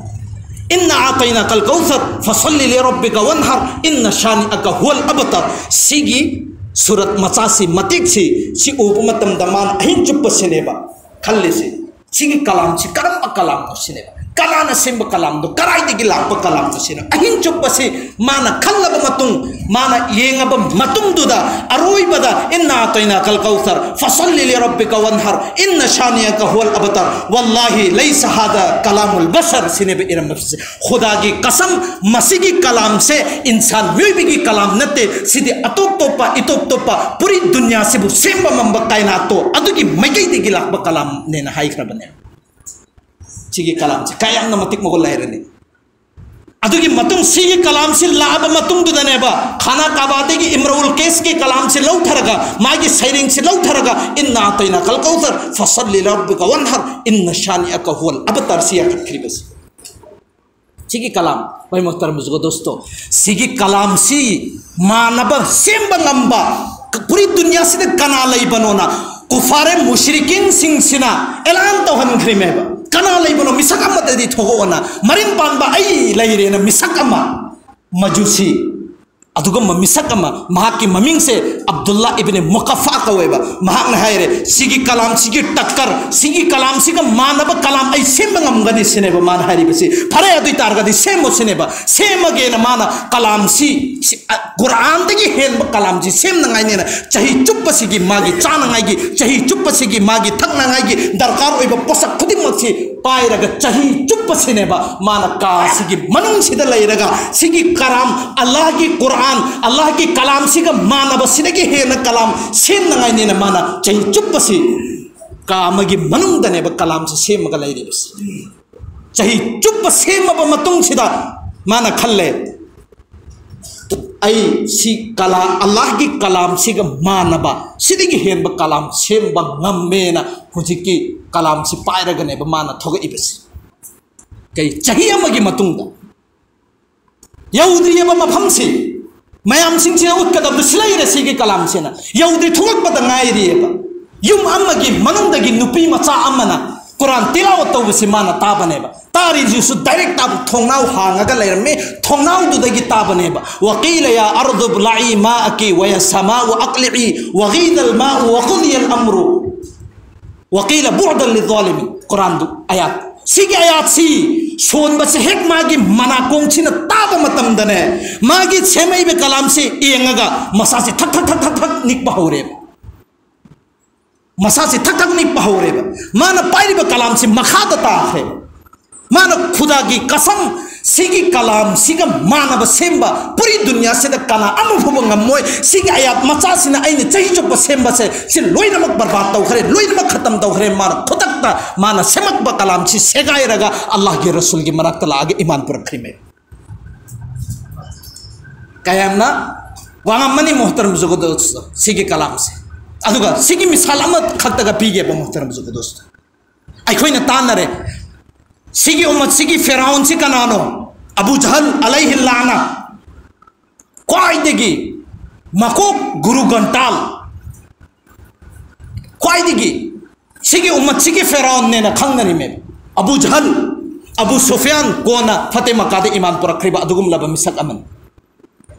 "ꯏꯟꯅ ꯑꯥꯇꯩꯅꯥ ꯀꯜ ꯀꯧꯁꯔ ꯐꯁꯜꯂꯤ ꯂꯤ ꯔꯕꯤꯀ ꯋꯟꯍꯔ ꯏꯟꯅ ꯁꯥꯅꯤ ꯑꯀ ꯍꯨꯋꯜ ꯑꯕꯇꯔ" ꯁꯤꯒꯤ ꯁꯨꯔꯠ ꯃꯆꯥꯁꯤ, ꯃꯇꯦꯛꯁꯤ, ꯁꯤ ꯎꯕ ꯃꯇꯝꯗ ꯃꯥꯅ ꯑꯍꯤꯡ ꯆꯨꯞꯄꯁꯤꯅꯦꯕ ꯈꯜꯂꯤꯁꯤ꯫ ꯁꯤꯒꯤ ꯀꯂꯥꯝꯁꯤ ꯀꯔꯝꯕ ꯀꯂꯥꯝꯅꯣ ꯁꯤꯅꯦꯕ꯫ ꯀꯅꯥꯅ ꯁꯦꯝꯕ ꯀꯂꯥꯝꯗꯣ, ꯀꯗꯥꯏꯗꯒꯤ ꯂꯥꯛꯄ ꯀꯂꯥꯝꯅꯣ ꯁꯤꯅ ꯑꯍꯤꯡ ꯆꯨꯞꯄꯁꯤ ꯃꯥꯅ ꯈꯜꯂꯕ ꯃꯇꯨꯡ, ꯃꯥꯅ ꯌꯦꯡꯉꯕ ꯃꯇꯨꯡꯗꯨꯗ ꯑꯔꯣꯏꯕꯗ "ꯏꯟꯅ ꯑꯥꯇꯩꯅꯥ ꯀꯜ ꯀꯧꯁꯔ ꯐꯁꯜꯂꯤ ꯂꯤ ꯔꯕꯤꯀ ꯋꯟꯍꯔ ꯏꯟꯅ ꯁꯥꯅꯤ ꯑꯀ ꯍꯨꯋꯜ ꯑꯕꯇꯔ", "ꯋꯜꯂꯥꯍꯤ ꯂꯩꯁ ꯍꯥꯗ ꯀꯂꯥꯃꯨꯜ ꯕꯁꯔ" ꯁꯤꯅꯦꯕ ꯏꯔꯝꯕꯁꯦ꯫ ꯈꯨꯗꯥꯒꯤ ꯀꯁꯝ, ꯃꯁꯤꯒꯤ ꯀꯂꯥꯝꯁꯦ ꯏꯟꯁꯥꯟ ꯃꯤꯑꯣꯏꯕꯒꯤ ꯀꯂꯥꯝ ꯅꯠꯇꯦ, ꯁꯤꯗꯤ ꯑꯇꯣꯞ ꯇꯣꯞꯄ, ꯏꯇꯣꯞ ꯇꯣꯞꯄ ꯄꯨꯔꯤ ꯗꯨꯅꯤꯌꯥꯁꯤꯕꯨ ꯁꯦꯝꯕ ꯉꯝꯕ ꯀꯥꯏꯅꯥꯠꯇꯣ ꯑꯗꯨꯒꯤ ꯃꯥꯏꯀꯩꯗꯒꯤ ꯂꯥꯛꯄ ꯀꯂꯥꯝꯅꯦꯅ ꯍꯥꯏꯈ꯭ꯔꯕꯅꯦ꯫ ꯁꯤꯒꯤ ꯀꯂꯥꯝꯁꯦ ꯀꯌꯥꯝꯅ ꯃꯇꯤꯛ ꯃꯒꯨꯟ ꯂꯩꯔꯅꯤ꯫ ꯑꯗꯨꯒꯤ ꯃꯇꯨꯡ ꯁꯤꯒꯤ ꯀꯂꯥꯝꯁꯤ ꯂꯥꯛꯑꯕ ꯃꯇꯨꯡꯗꯨꯗꯅꯦꯕ, ꯈꯥꯅꯥ ꯀꯥꯕꯥꯗꯒꯤ ꯏꯝꯔꯎꯜ ꯀꯦꯁꯀꯤ ꯀꯂꯥꯝꯁꯤ ꯂꯧꯊꯔꯒ, ꯃꯥꯒꯤ ꯁꯩꯔꯦꯡꯁꯤ ꯂꯧꯊꯔꯒ, "ꯏꯟꯅ ꯑꯥꯇꯩꯅꯥ ꯀꯜ ꯀꯧꯁꯔ ꯐꯁꯜꯂꯤ ꯂꯤ ꯔꯕꯤꯀ ꯋꯟꯍꯔ ꯏꯟꯅ ꯁꯥꯅꯤ ꯑꯀ ꯍꯨꯋꯜ ꯑꯕꯇꯔ" ꯁꯤ ꯌꯥꯈꯠꯈ꯭ꯔꯤꯕꯁꯤ꯫ ꯁꯤꯒꯤ ꯀꯂꯥꯝ, ꯚꯥꯏ ꯃꯣꯍꯇꯔꯝ ꯕꯨꯖꯨꯔꯒ ꯗꯣꯁꯇꯣ, ꯁꯤꯒꯤ ꯀꯂꯥꯝꯁꯤ ꯃꯥꯟꯅꯕ ꯁꯦꯝꯕ ꯉꯝꯕ ꯄꯨꯔꯤ ꯗꯨꯅꯤꯌꯥꯁꯤꯗ ꯀꯅꯥ ꯂꯩꯕꯅꯣꯅ ꯀꯨꯐꯥꯔꯦ ꯃꯨꯁ꯭ꯔꯤꯀꯤꯟꯁꯤꯡꯁꯤꯅ ꯑꯦꯂꯥꯟ ꯇꯧꯍꯟꯈ꯭ꯔꯤꯃꯦꯕ꯫ "ꯀꯅꯥ ꯂꯩꯕꯅꯣ? ꯃꯤꯁꯛ ꯑꯃꯗꯗꯤ ꯊꯣꯛꯂꯛꯑꯣꯅ, ꯃꯔꯤꯡ ꯄꯥꯟꯕ ꯑꯩ ꯂꯩꯔꯦꯅ" ꯃꯤꯁꯛ ꯑꯃ, ꯃꯖꯨꯁꯤ, ꯑꯗꯨꯒꯨꯝꯕ ꯃꯤꯁꯛ ꯑꯃ, ꯃꯍꯥꯛꯀꯤ ꯃꯃꯤꯡꯁꯦ ꯑꯕꯗꯨꯜꯂꯥ ꯏꯕꯅꯤ ꯃꯨꯀꯐꯥ ꯀꯧꯋꯦꯕ꯫ ꯃꯍꯥꯛꯅ ꯍꯥꯏꯔꯦ, "ꯁꯤꯒꯤ ꯀꯂꯥꯝꯁꯤꯒꯤ ꯇꯛꯀꯔ, ꯁꯤꯒꯤ ꯀꯂꯥꯝꯁꯤꯒ ꯃꯥꯟꯅꯕ ꯀꯂꯥꯝ ꯑꯩ ꯁꯦꯝꯕ ꯉꯝꯒꯅꯤ" ꯁꯤꯅꯦꯕ ꯃꯥꯅ ꯍꯥꯏꯔꯤꯕꯁꯤ꯫ "ꯐꯔꯦ, ꯑꯗꯨ ꯑꯣꯏ ꯇꯥꯔꯒꯗꯤ ꯁꯦꯝꯃꯣ" ꯁꯤꯅꯦꯕ꯫ ꯁꯦꯝꯃꯒꯦꯅ ꯃꯥꯅ ꯀꯂꯥꯝꯁꯤ, ꯁꯤ, ꯑ, ꯀꯨꯔꯥꯟꯗꯒꯤ ꯍꯦꯟꯕ ꯀꯂꯥꯝꯁꯤ ꯁꯦꯝꯅꯉꯥꯏꯅꯦꯅ ꯆꯍꯤ ꯆꯨꯞꯄꯁꯤꯒꯤ ꯃꯥꯒꯤ ꯆꯥꯅꯉꯥꯏꯒꯤ, ꯆꯍꯤ ꯆꯨꯞꯄꯁꯤꯒꯤ ꯃꯥꯒꯤ ꯊꯛꯅꯉꯥꯏꯒꯤ ꯗꯔꯀꯥꯔ ꯑꯣꯏꯕ ꯄꯣꯠꯁꯛ ꯈꯨꯗꯤꯡꯃꯛꯁꯤ ꯄꯥꯏꯔꯒ ꯆꯍꯤ ꯆꯨꯞꯄꯁꯤꯅꯦꯕ ꯃꯥꯅ ꯀꯥꯁꯤꯒꯤ ꯃꯅꯨꯡꯁꯤꯗ ꯂꯩꯔꯒ ꯁꯤꯒꯤ ꯀꯔꯥꯝ, ꯑꯜꯂꯥꯍꯒꯤ ꯀꯨꯔꯥꯟ, ꯑꯜꯂꯥꯍꯒꯤ ꯀꯂꯥꯝꯁꯤꯒ ꯃꯥꯟꯅꯕ, ꯁꯤꯗꯒꯤ ꯍꯦꯟꯅ ꯀꯂꯥꯝ ꯁꯦꯝꯅꯉꯥꯏꯅꯦꯅ ꯃꯥꯅ ꯆꯍꯤ ꯆꯨꯞꯄꯁꯤ ꯀꯥ ꯑꯃꯒꯤ ꯃꯅꯨꯡꯗꯅꯦꯕ ꯀꯂꯥꯝꯁꯤ ꯁꯦꯝꯃꯒ ꯂꯩꯔꯤꯕꯁꯤ꯫ ꯆꯍꯤ ꯆꯨꯞꯄ ꯁꯦꯝꯃꯕ ꯃꯇꯨꯡꯁꯤꯗ ꯃꯥꯅ ꯈꯜꯂꯦ, "ꯑꯩ ꯁꯤ ꯀꯂꯥ, ꯑꯜꯂꯥꯍꯒꯤ ꯀꯂꯥꯝꯁꯤꯒ ꯃꯥꯟꯅꯕ, ꯁꯤꯗꯒꯤ ꯍꯦꯟꯕ ꯀꯂꯥꯝ ꯁꯦꯝꯕ ꯉꯝꯃꯦꯅ" ꯍꯧꯖꯤꯛꯀꯤ ꯀꯂꯥꯝꯁꯤ ꯄꯥꯏꯔꯒꯅꯦꯕ ꯃꯥꯅ ꯊꯣꯛꯂꯛꯏꯕꯁꯤ꯫ ꯀꯩ, ꯆꯍꯤ ꯑꯃꯒꯤ ꯃꯇꯨꯡꯗ ꯌꯧꯗ꯭ꯔꯤꯑꯕ ꯃꯐꯝꯁꯤ, ꯃꯌꯥꯝꯁꯤꯡꯁꯤꯅ ꯎꯠꯀꯗꯕꯗꯨ ꯁꯤ ꯂꯩꯔꯦ, ꯁꯤꯒꯤ ꯀꯂꯥꯝꯁꯤꯅ ꯌꯧꯗ꯭ꯔꯤ, ꯊꯣꯛꯂꯛꯄꯗ ꯉꯥꯏꯔꯤꯑꯕ꯫ ꯌꯨꯝ ꯑꯃꯒꯤ ꯃꯅꯨꯡꯗꯒꯤ ꯅꯨꯄꯤ ꯃꯆꯥ ꯑꯃꯅ ꯀꯨꯔꯥꯟ ꯇꯤꯂꯥꯋꯠ ꯇꯧꯕꯁꯤ ꯃꯥꯅ ꯇꯥꯕꯅꯦꯕ꯫ ꯇꯥꯔꯤꯁꯤꯁꯨ ꯗꯥꯏꯔꯦꯛ ꯇꯥꯕ, ꯊꯣꯡꯅꯥꯎ ꯍꯥꯡꯉꯒ ꯂꯩꯔꯝꯃꯤ, ꯊꯣꯡꯅꯥꯎꯗꯨꯗꯒꯤ ꯇꯥꯕꯅꯦꯕ꯫ "ꯋꯀꯤꯂ ꯌꯥ ꯑꯔꯗꯨ ꯕ꯭ꯂꯥꯏ ꯃꯥ ꯑꯀꯤ ꯋꯌꯥ ꯁꯃꯥ ꯎ ꯑꯛꯂꯤꯏ ꯋꯒꯤꯗꯜ ꯃꯥ ꯎ ꯋꯀꯨꯗꯤꯌꯜ ꯑꯝꯔꯨ ꯋꯀꯤꯂ ꯕꯨꯗꯜ ꯂꯤꯗꯥꯂꯤꯃꯤ", ꯀꯨꯔꯥꯟꯗꯨ ꯑꯌꯥꯠ꯫ ꯁꯤꯒꯤ ꯑꯌꯥꯠꯁꯤ ꯁꯣꯟꯕꯁꯤ ꯍꯦꯛ ꯃꯥꯒꯤ ꯃꯅꯥꯀꯣꯡꯁꯤꯅ ꯇꯥꯕ ꯃꯇꯝꯗꯅꯦ, ꯃꯥꯒꯤ ꯁꯦꯝꯃꯛꯏꯕ ꯀꯂꯥꯝꯁꯤ ꯌꯦꯡꯉꯒ ꯃꯁꯥꯁꯤ ꯊꯛ ꯊꯛ ꯊꯛ ꯊꯛ ꯊꯛ ꯅꯤꯛꯄ ꯍꯧꯔꯦꯕ꯫ ꯃꯁꯥꯁꯤ ꯊꯛ ꯊꯛ ꯅꯤꯛꯄ ꯍꯧꯔꯦꯕ꯫ ꯃꯥꯅ ꯄꯥꯏꯔꯤꯕ ꯀꯂꯥꯝꯁꯤ ꯃꯈꯥꯗ ꯇꯥꯈ꯭ꯔꯦꯕ꯫ ꯃꯥꯅ ꯈꯨꯗꯥꯒꯤ ꯀꯁꯝ, "ꯁꯤꯒꯤ ꯀꯂꯥꯝꯁꯤꯒ ꯃꯥꯟꯅꯕ ꯁꯦꯝꯕ ꯄꯨꯔꯤ ꯗꯨꯅꯤꯌꯥꯁꯤꯗ ꯀꯅꯥ ꯑꯃ ꯐꯥꯎꯕ ꯉꯝꯃꯣꯏ꯫ ꯁꯤꯒꯤ ꯑꯌꯥꯠ ꯃꯆꯥꯁꯤꯅ ꯑꯩꯅ ꯆꯍꯤ ꯆꯨꯞꯄ ꯁꯦꯝꯕꯁꯦ, ꯁꯤ ꯂꯣꯏꯅꯃꯛ ꯕꯔꯕꯥꯗ ꯇꯧꯈ꯭ꯔꯦ, ꯂꯣꯏꯅꯃꯛ ꯈꯇꯝ ꯇꯧꯈ꯭ꯔꯦ"꯫ ꯃꯥꯅ ꯈꯨꯗꯛꯇ ꯃꯥꯅ ꯁꯦꯝꯃꯛꯄ ꯀꯂꯥꯝꯁꯤ ꯁꯦꯒꯥꯏꯔꯒ ꯑꯜꯂꯥꯍꯒꯤ ꯔꯁꯨꯜꯒꯤ ꯃꯅꯥꯛꯇ ꯂꯥꯛꯑꯒ ꯏꯃꯥꯟ ꯄꯨꯔꯛꯈ꯭ꯔꯤꯃꯦ꯫ ꯀꯌꯥꯝꯅ ꯋꯥꯉꯝꯃꯅꯤ ꯃꯣꯍꯇꯔꯝ ꯖꯨꯒꯗꯣꯁꯇꯣ, ꯁꯤꯒꯤ ꯀꯂꯥꯝꯁꯦ꯫ ꯑꯗꯨꯒ ꯁꯤꯒꯤ ꯃꯤꯁꯥꯜ ꯑꯃꯈꯛꯇꯒ ꯄꯤꯒꯦꯕ ꯃꯣꯍꯇꯔꯝ ꯖꯨꯒꯗꯣꯁꯇꯣ꯫ ꯑꯩꯈꯣꯏꯅ ꯇꯥꯟꯅꯔꯦ, ꯁꯤꯒꯤ ꯎꯝꯃꯠꯁꯤꯒꯤ ꯐꯤꯔꯥꯎꯟꯁꯤ ꯀꯅꯥꯅꯣ? ꯑꯕꯨ ꯖꯍꯜ ꯑꯂꯩꯍꯤ ꯂꯥꯅ꯫ ꯈ꯭ꯋꯥꯏꯗꯒꯤ ꯃꯀꯣꯛ ꯒꯨꯔꯨ ꯒꯟꯇꯥꯜ, ꯈ꯭ꯋꯥꯏꯗꯒꯤ ꯁꯤꯒꯤ ꯎꯝꯃꯠꯁꯤꯒꯤ ꯐꯤꯔꯥꯎꯟꯅꯦꯅ ꯈꯪꯅꯔꯤꯃꯦ꯫ ꯑꯕꯨ ꯖꯍꯜ, ꯑꯕꯨ ꯁꯨꯐꯤꯌꯥꯟ, ꯀꯣꯟꯅ ꯐꯇꯦ ꯃꯛꯀꯥꯗ ꯏꯃꯥꯟ ꯄꯨꯔꯛꯈ꯭ꯔꯤꯕ ꯑꯗꯨꯒꯨꯝꯂꯕ ꯃꯤꯁꯛ ꯑꯃꯅꯤ꯫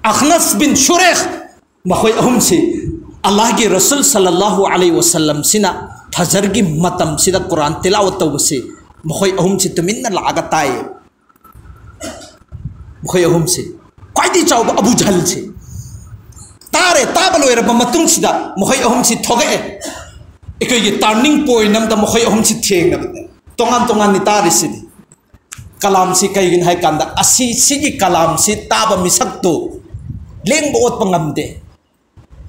ꯑꯈꯅꯁ ꯕꯤꯟ ꯁꯨꯔꯦꯈ, ꯃꯈꯣꯏ ꯑꯍꯨꯝꯁꯤ ꯑꯜꯂꯥꯍꯒꯤ ꯔꯁꯨꯜ ꯁꯜꯂꯜꯂꯥꯍꯨ ꯑꯂꯩꯍꯤ ꯋꯥꯁꯜꯂꯝꯁꯤꯅ ꯐꯖꯔꯒꯤ ꯃꯇꯝꯁꯤꯗ ꯀꯨꯔꯥꯟ ꯇꯤꯂꯥꯋꯠ ꯇꯧꯕꯁꯤ ꯃꯈꯣꯏ ꯑꯍꯨꯝꯁꯤ ꯇꯨꯃꯤꯟꯅ ꯂꯥꯛꯑꯒ ꯇꯥꯏꯌꯦ꯫ ꯃꯈꯣꯏ ꯑꯍꯨꯝꯁꯤ, ꯈ꯭ꯋꯥꯏꯗꯒꯤ ꯆꯥꯎꯕ ꯑꯕꯨ ꯖꯍꯜꯁꯤ ꯇꯥꯔꯦ꯫ ꯇꯥꯕ ꯂꯣꯏꯔꯕ ꯃꯇꯨꯡꯁꯤꯗ ꯃꯈꯣꯏ ꯑꯍꯨꯝꯁꯤ ꯊꯣꯛꯂꯛꯑꯦ꯫ ꯑꯩꯈꯣꯏꯒꯤ ꯇꯔꯅꯤꯡ ꯄꯣꯏꯟ ꯑꯃꯗ ꯃꯈꯣꯏ ꯑꯍꯨꯝꯁꯤ ꯊꯦꯡꯅꯕꯅꯦ꯫ ꯇꯣꯉꯥꯟ ꯇꯣꯉꯥꯟꯅꯤ ꯇꯥꯔꯤꯁꯤꯗꯤ꯫ ꯀꯂꯥꯝꯁꯤ ꯀꯩꯒꯤꯅꯣ ꯍꯥꯏ ꯀꯥꯟꯗ, ꯑꯁꯤ, ꯁꯤꯒꯤ ꯀꯂꯥꯝꯁꯤ ꯇꯥꯕ ꯃꯤꯁꯛꯇꯨ ꯂꯦꯡꯕ ꯑꯣꯠꯄ ꯉꯝꯗꯦ꯫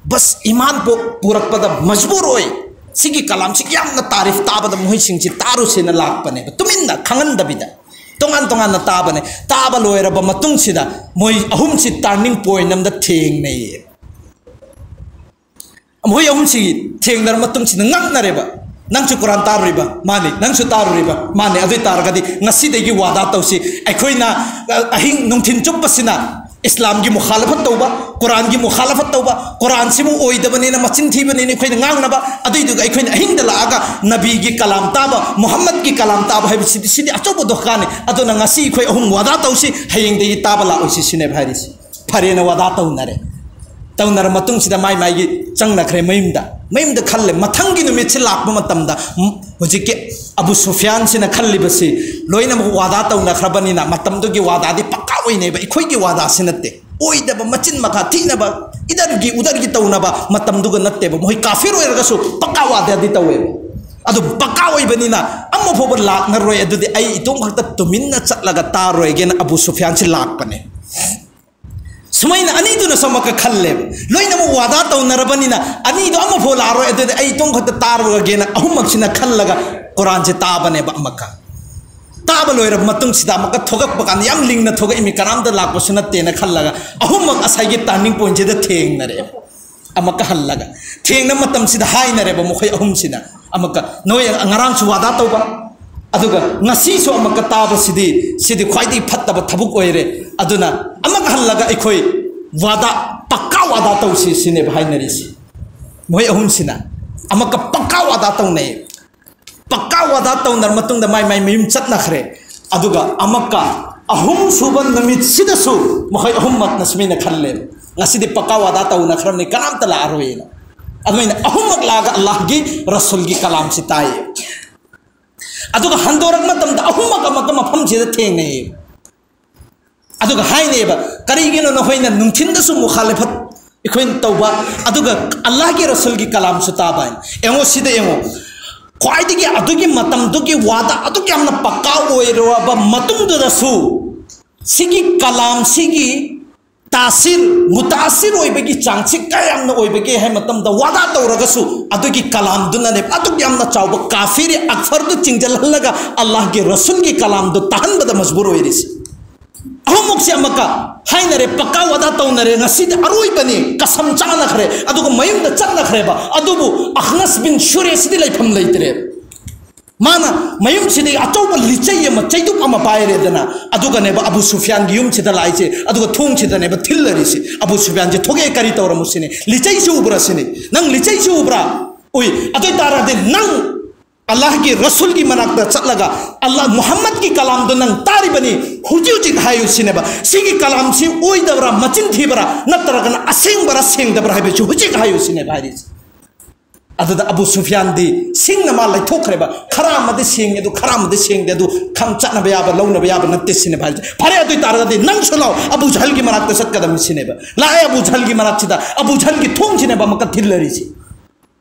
ꯕꯁ ꯏꯃꯥꯟ ꯄꯣꯛ ꯄꯨꯔꯛꯄꯗ ꯃꯖꯕꯨꯔ ꯑꯣꯏ꯫ ꯁꯤꯒꯤ ꯀꯂꯥꯝꯁꯤ ꯌꯥꯝꯅ ꯇꯥꯔꯤꯐ ꯇꯥꯕꯗ ꯃꯈꯣꯏꯁꯤꯡꯁꯤ ꯇꯥꯔꯨꯁꯦꯅ ꯂꯥꯛꯄꯅꯦꯕ, ꯇꯨꯃꯤꯟꯅ ꯈꯪꯍꯟꯗꯕꯤꯗ꯫ ꯇꯣꯉꯥꯟ ꯇꯣꯉꯥꯟꯅ ꯇꯥꯕꯅꯦ꯫ ꯇꯥꯕ ꯂꯣꯏꯔꯕ ꯃꯇꯨꯡꯁꯤꯗ ꯃꯣꯏ ꯑꯍꯨꯝꯁꯤ ꯇꯔꯅꯤꯡ ꯄꯣꯏꯟ ꯑꯃꯗ ꯊꯦꯡꯅꯩꯌꯦ꯫ ꯃꯈꯣꯏ ꯑꯍꯨꯝꯁꯤ ꯊꯦꯡꯅꯔ ꯃꯇꯨꯡꯁꯤꯗ ꯉꯛꯅꯔꯦꯕ꯫ "ꯅꯪꯁꯨ ꯀꯨꯔꯥꯟ ꯇꯥꯔꯨꯔꯤꯕ?" "ꯃꯥꯅꯤ." "ꯅꯪꯁꯨ ꯇꯥꯔꯨꯔꯤꯕ?" "ꯃꯥꯅꯤ." "ꯑꯗꯨ ꯑꯣꯏ ꯇꯥꯔꯒꯗꯤ ꯉꯁꯤꯗꯒꯤ ꯋꯥꯗꯥ ꯇꯧꯁꯤ꯫ ꯑꯩꯈꯣꯏꯅ, ꯑ, ꯑꯍꯤꯡ ꯅꯨꯡꯊꯤꯟ ꯆꯨꯞꯄꯁꯤꯅ ꯏꯁꯂꯥꯝꯒꯤ ꯃꯨꯈꯥꯂꯐꯠ ꯇꯧꯕ, ꯀꯨꯔꯥꯟꯒꯤ ꯃꯨꯈꯥꯂꯐꯠ ꯇꯧꯕ, ꯀꯨꯔꯥꯟꯁꯤꯕꯨ ꯑꯣꯏꯗꯕꯅꯤꯅ, ꯃꯆꯤꯟ ꯊꯤꯕꯅꯤꯅ ꯑꯩꯈꯣꯏꯅ ꯉꯥꯡꯅꯕ, ꯑꯗꯨꯏꯗꯨꯒ ꯑꯩꯈꯣꯏꯅ ꯑꯍꯤꯡꯗ ꯂꯥꯛꯑꯒ ꯅꯕꯤꯒꯤ ꯀꯂꯥꯝ ꯇꯥꯕ, ꯃꯨꯍꯝꯃꯗꯀꯤ ꯀꯂꯥꯝ ꯇꯥꯕ ꯍꯥꯏꯕꯁꯤꯗꯤ, ꯁꯤꯗꯤ ꯑꯆꯧꯕ ꯗꯣꯈꯥꯅꯤ꯫ ꯑꯗꯨꯅ ꯉꯁꯤ ꯑꯩꯈꯣꯏ ꯑꯍꯨꯝ ꯋꯥꯗꯥ ꯇꯧꯁꯤ, ꯍꯌꯦꯡꯗꯒꯤ ꯇꯥꯕ ꯂꯥꯛꯑꯣꯏꯁꯤ", ꯁꯤꯅꯦꯕ ꯍꯥꯏꯔꯤꯁꯤ꯫ ꯐꯔꯦꯅ ꯋꯥꯗꯥ ꯇꯧꯅꯔꯦ꯫ ꯇꯧꯅꯔ ꯃꯇꯨꯡꯁꯤꯗ ꯃꯥꯏ ꯃꯥꯏꯒꯤ ꯆꯪꯅꯈ꯭ꯔꯦ ꯃꯌꯨꯝꯗ꯫ ꯃꯌꯨꯝꯗ ꯈꯜꯂꯦ, ꯃꯊꯪꯒꯤ ꯅꯨꯃꯤꯠꯁꯤ ꯂꯥꯛꯄ ꯃꯇꯝꯗ, ꯎꯝ, ꯍꯧꯖꯤꯛꯀꯤ ꯑꯕꯨ ꯁꯨꯐꯤꯌꯥꯟꯁꯤꯅ ꯈꯜꯂꯤꯕꯁꯤ, ꯂꯣꯏꯅꯃꯛ ꯋꯥꯗꯥ ꯇꯧꯅꯈ꯭ꯔꯕꯅꯤꯅ, ꯃꯇꯝꯗꯨꯒꯤ ꯋꯥꯗꯥꯗꯤ ꯄꯛꯀꯥ ꯑꯣꯏꯅꯦꯕ, ꯑꯩꯈꯣꯏꯒꯤ ꯋꯥꯗꯥꯁꯤ ꯅꯠꯇꯦ꯫ ꯑꯣꯏꯗꯕ, ꯃꯆꯤꯟ ꯃꯈꯥ ꯊꯤꯅꯕ, ꯏꯗꯔꯒꯤ ꯎꯗꯔꯒꯤ ꯇꯧꯅꯕ ꯃꯇꯝꯗꯨꯒ ꯅꯠꯇꯦꯕ꯫ ꯃꯈꯣꯏ ꯀꯥꯐꯤꯔ ꯑꯣꯏꯔꯒꯁꯨ ꯄꯛꯀꯥ ꯋꯥꯗꯥꯗꯤ ꯇꯧꯋꯦꯕ꯫ ꯑꯗꯨ ꯄꯛꯀꯥ ꯑꯣꯏꯕꯅꯤꯅ ꯑꯃ ꯐꯥꯎꯕ ꯂꯥꯛꯅꯔꯣꯏ, ꯑꯗꯨꯗꯤ ꯑꯩ ꯏꯇꯣꯝ ꯈꯛꯇ ꯇꯨꯃꯤꯟꯅ ꯆꯠꯂꯒ ꯇꯥꯔꯣꯏꯒꯦꯅ ꯑꯕꯨ ꯁꯨꯐꯤꯌꯥꯟꯁꯤ ꯂꯥꯛꯄꯅꯦ꯫ ꯁꯨꯃꯥꯏꯅ ꯑꯅꯤꯗꯨꯅꯁꯨ ꯑꯃꯨꯛꯀ ꯈꯜꯂꯦꯕ꯫ ꯂꯣꯏꯅꯃꯛ ꯋꯥꯗꯥ ꯇꯧꯅꯔꯕꯅꯤꯅ ꯑꯅꯤꯗꯣ ꯑꯃꯐꯥꯎ ꯂꯥꯛꯑꯔꯣꯏ, ꯑꯗꯨꯗꯤ ꯑꯩ ꯏꯇꯣꯝ ꯈꯛꯇ ꯇꯥꯔꯨꯔꯒꯦꯅ ꯑꯍꯨꯝꯃꯛꯁꯤꯅ ꯈꯜꯂꯒ ꯀꯨꯔꯥꯟꯁꯦ ꯇꯥꯕꯅꯦꯕ꯫ ꯑꯃꯨꯛꯀ ꯇꯥꯕ ꯂꯣꯏꯔꯕ ꯃꯇꯨꯡꯁꯤꯗ ꯑꯃꯨꯛꯀ ꯊꯣꯛꯂꯛꯄ ꯀꯥꯟꯗ ꯌꯥꯝ ꯂꯤꯡꯅ ꯊꯣꯛꯂꯛꯏ, ꯃꯤ ꯀꯅꯥꯝꯇ ꯂꯥꯛꯄꯁꯨ ꯅꯠꯇꯦꯅ ꯈꯜꯂꯒ ꯑꯍꯨꯝꯃꯛ ꯉꯁꯥꯏꯒꯤ ꯇꯔꯅꯤꯡ ꯄꯣꯏꯟꯁꯤꯗ ꯊꯦꯡꯅꯔꯦꯕ꯫ ꯑꯃꯨꯛꯀ ꯍꯜꯂꯒ ꯊꯦꯡꯅ ꯃꯇꯝꯁꯤꯗ ꯍꯥꯏꯅꯔꯦꯕ ꯃꯈꯣꯏ ꯑꯍꯨꯝꯁꯤꯅ꯫ ꯑꯃꯨꯛꯀ ꯅꯣꯏ ꯉꯔꯥꯡꯁꯨ ꯋꯥꯗꯥ ꯇꯧꯕ, ꯑꯗꯨꯒ ꯉꯁꯤꯁꯨ ꯑꯃꯨꯛꯀ ꯇꯥꯕꯁꯤꯗꯤ, ꯁꯤꯗꯤ ꯈ꯭ꯋꯥꯏꯗꯒꯤ ꯐꯠꯇꯕ ꯊꯕꯛ ꯑꯣꯏꯔꯦ꯫ ꯑꯗꯨꯅ ꯑꯃꯨꯛ ꯍꯜꯂꯒ ꯑꯩꯈꯣꯏ ꯋꯥꯗꯥ, ꯄꯛꯀꯥ ꯋꯥꯗꯥ ꯇꯧꯁꯤ ꯁꯤꯅꯦꯕ ꯍꯥꯏꯅꯔꯤꯁꯤ꯫ ꯃꯣꯏ ꯑꯍꯨꯝꯁꯤꯅ ꯑꯃꯨꯛꯀ ꯄꯛꯀꯥ ꯋꯥꯗꯥ ꯇꯧꯅꯩ꯫ ꯄꯛꯀꯥ ꯋꯥꯗꯥ ꯇꯧꯅꯔ ꯃꯇꯨꯡꯗ ꯃꯥꯏ ꯃꯥꯏ ꯃꯌꯨꯝ ꯆꯠꯅꯈ꯭ꯔꯦ꯫ ꯑꯗꯨꯒ ꯑꯃꯨꯛꯀ ꯑꯍꯨꯝꯁꯨꯕ ꯅꯨꯃꯤꯠꯁꯤꯗꯁꯨ ꯃꯈꯣꯏ ꯑꯍꯨꯝꯃꯛꯅ ꯁꯨꯃꯥꯏꯅ ꯈꯜꯂꯦ, ꯉꯁꯤꯗꯤ ꯄꯀꯥ ꯋꯥꯗꯥ ꯇꯧꯅꯈ꯭ꯔꯕꯅꯤ, ꯀꯅꯥꯝꯇ ꯂꯥꯛꯑꯔꯣꯏꯅ꯫ ꯑꯗꯨꯃꯥꯏꯅ ꯑꯍꯨꯝꯃꯛ ꯂꯥꯛꯑꯒ ꯑꯜꯂꯥꯍꯒꯤ ꯔꯁꯨꯜꯒꯤ ꯀꯂꯥꯝꯁꯤ ꯇꯥꯏꯌꯦ꯫ ꯑꯗꯨꯒ ꯍꯟꯗꯣꯔꯛꯄ ꯃꯇꯝꯗ ꯑꯍꯨꯝꯃꯛ ꯑꯃꯨꯛꯀ ꯃꯐꯝꯁꯤꯗ ꯊꯦꯡꯅꯩꯌꯦ꯫ ꯑꯗꯨꯒ ꯍꯥꯏꯅꯩꯌꯦꯕ, "ꯀꯔꯤꯒꯤꯅꯣ ꯅꯈꯣꯏꯅ ꯅꯨꯡꯊꯤꯟꯗꯁꯨ ꯃꯨꯈꯥꯂꯤꯐꯠ ꯑꯩꯈꯣꯏꯅ ꯇꯧꯕ, ꯑꯗꯨꯒ ꯑꯜꯂꯥꯍꯒꯤ ꯔꯁꯨꯜꯒꯤ ꯀꯂꯥꯝꯁꯨ ꯇꯥꯕ?" ꯍꯥꯏꯅ꯫ ꯌꯦꯡꯉꯣ, ꯁꯤꯗ ꯌꯦꯡꯉꯣ, ꯈ꯭ꯋꯥꯏꯗꯒꯤ ꯑꯗꯨꯒꯤ ꯃꯇꯝꯗꯨꯒꯤ ꯋꯥꯗ ꯑꯗꯨꯛ ꯌꯥꯝꯅ ꯄꯀꯥ ꯑꯣꯏꯔꯕ ꯃꯇꯨꯡꯗꯨꯗꯁꯨ ꯁꯤꯒꯤ ꯀꯂꯥꯝꯁꯤꯒꯤ ꯇꯥꯁꯤꯔ, ꯃꯨꯇꯥꯁꯤꯔ ꯑꯣꯏꯕꯒꯤ ꯆꯥꯡꯁꯤ ꯀꯌꯥꯝꯅ ꯑꯣꯏꯕꯒꯦ ꯍꯥꯏ ꯃꯇꯝꯗ, ꯋꯥꯗꯥ ꯇꯧꯔꯒꯁꯨ ꯑꯗꯨꯒꯤ ꯀꯂꯥꯝꯗꯨꯅꯅꯦ ꯑꯗꯨꯛ ꯌꯥꯝꯅ ꯆꯥꯎꯕ ꯀꯥꯐꯤꯔꯤ ꯑꯛꯐꯔꯗꯨ ꯆꯤꯡꯁꯤꯜꯍꯜꯂꯒ ꯑꯜꯂꯥꯍꯒꯤ ꯔꯁꯨꯜꯒꯤ ꯀꯂꯥꯝꯗꯨ ꯇꯥꯍꯟꯕꯗ ꯃꯖꯕꯨꯔ ꯑꯣꯏꯔꯤꯁꯤ꯫ ꯑꯍꯨꯝꯃꯨꯛꯁꯦ ꯑꯃꯨꯛꯀ ꯍꯥꯏꯅꯔꯦ, ꯄꯀꯥ ꯋꯥꯗꯥ ꯇꯧꯅꯔꯦ, ꯉꯁꯤꯗꯤ ꯑꯔꯣꯏꯕꯅꯤ, ꯀꯁꯝ ꯆꯥꯅꯈ꯭ꯔꯦ, ꯑꯗꯨꯒ ꯃꯌꯨꯝꯗ ꯆꯠꯅꯈ꯭ꯔꯦꯕ꯫ ꯑꯗꯨꯕꯨ ꯑꯈꯅꯁ ꯕꯤꯟ ꯁꯨꯔꯦꯁꯤꯗꯤ ꯂꯩꯐꯝ ꯂꯩꯇ꯭ꯔꯦ꯫ ꯃꯥꯅ ꯃꯌꯨꯝꯁꯤꯗꯒꯤ ꯑꯆꯧꯕ ꯂꯤꯆꯩ ꯑꯃ, ꯆꯩꯗꯨꯞ ꯑꯃ ꯄꯥꯏꯔꯦꯗꯅ, ꯑꯗꯨꯒꯅꯦꯕ ꯑꯕꯨ ꯁꯨꯐꯤꯌꯥꯟꯒꯤ ꯌꯨꯝꯁꯤꯗ ꯂꯥꯛꯏꯁꯦ, ꯑꯗꯨꯒ ꯊꯣꯡꯁꯤꯗꯅꯦꯕ ꯊꯤꯜꯂꯔꯤꯁꯤ꯫ ꯑꯕꯨ ꯁꯨꯐꯤꯌꯥꯟꯁꯤ ꯊꯣꯛꯑꯦ, "ꯀꯔꯤ ꯇꯧꯔꯝꯃꯣ ꯁꯤꯅꯤ? ꯂꯤꯆꯩꯁꯤ ꯎꯕ꯭ꯔꯥ ꯁꯤꯅꯤ? ꯅꯪ ꯂꯤꯆꯩꯁꯤ ꯎꯕ꯭ꯔꯥ? ꯎꯏ꯫ ꯑꯗꯨ ꯑꯣꯏ ꯇꯥꯔꯗꯤ ꯅꯪ ꯑꯜꯂꯥꯍꯒꯤ ꯔꯁꯨꯜꯒꯤ ꯃꯅꯥꯛꯇ ꯆꯠꯂꯒ ꯑꯜꯂꯥꯍ ꯃꯨꯍꯝꯃꯗꯀꯤ ꯀꯂꯥꯝꯗꯣ ꯅꯪ ꯇꯥꯔꯤꯕꯅꯤ, ꯍꯧꯖꯤꯛ ꯍꯧꯖꯤꯛ ꯍꯥꯏꯌꯨ ꯁꯤꯅꯦꯕ꯫ ꯁꯤꯒꯤ ꯀꯂꯥꯝꯁꯤ ꯑꯣꯏꯗꯕ꯭ꯔꯥ, ꯃꯆꯤꯟ ꯊꯤꯕ꯭ꯔꯥ, ꯅꯠꯇ꯭ꯔꯒꯅ ꯑꯁꯦꯡꯕꯔꯥ ꯁꯦꯡꯗꯕ꯭ꯔꯥ ꯍꯥꯏꯕꯁꯤ ꯍꯧꯖꯤꯛ ꯍꯥꯏꯌꯨ ꯁꯤꯅꯦꯕ ꯍꯥꯏꯔꯤꯁꯦ꯫ ꯑꯗꯨꯗ ꯑꯕꯨ ꯁꯨꯐꯤꯌꯥꯟꯗꯤ ꯁꯤꯡꯅ ꯃꯥ ꯂꯩꯊꯣꯛꯈ꯭ꯔꯦꯕ꯫ "ꯈꯔ ꯑꯃꯗꯤ ꯁꯦꯡꯉꯦ, ꯑꯗꯨ ꯈꯔ ꯑꯃꯗꯤ ꯁꯦꯡꯗꯦ, ꯑꯗꯨ ꯈꯝ ꯆꯠꯅꯕ ꯌꯥꯕ, ꯂꯧꯅꯕ ꯌꯥꯕ ꯅꯠꯇꯦ" ꯁꯤꯅꯦꯕ ꯍꯥꯏꯔꯤꯁꯦ꯫ "ꯐꯔꯦ, ꯑꯗꯨ ꯑꯣꯏ ꯇꯥꯔꯒꯗꯤ ꯅꯪꯁꯨ ꯂꯥꯛꯑꯣ, ꯑꯕꯨ ꯖꯍꯜꯒꯤ ꯃꯅꯥꯛꯇ ꯆꯠꯀꯗꯕꯅꯤ" ꯁꯤꯅꯦꯕ꯫ ꯂꯥꯛꯑꯦ ꯑꯕꯨ ꯖꯍꯜꯒꯤ ꯃꯅꯥꯛꯁꯤꯗ, ꯑꯕꯨ ꯖꯍꯜꯒꯤ ꯊꯣꯡꯁꯤꯅꯦꯕ ꯑꯃꯨꯛꯀ ꯊꯤꯜꯂꯔꯤꯁꯤ꯫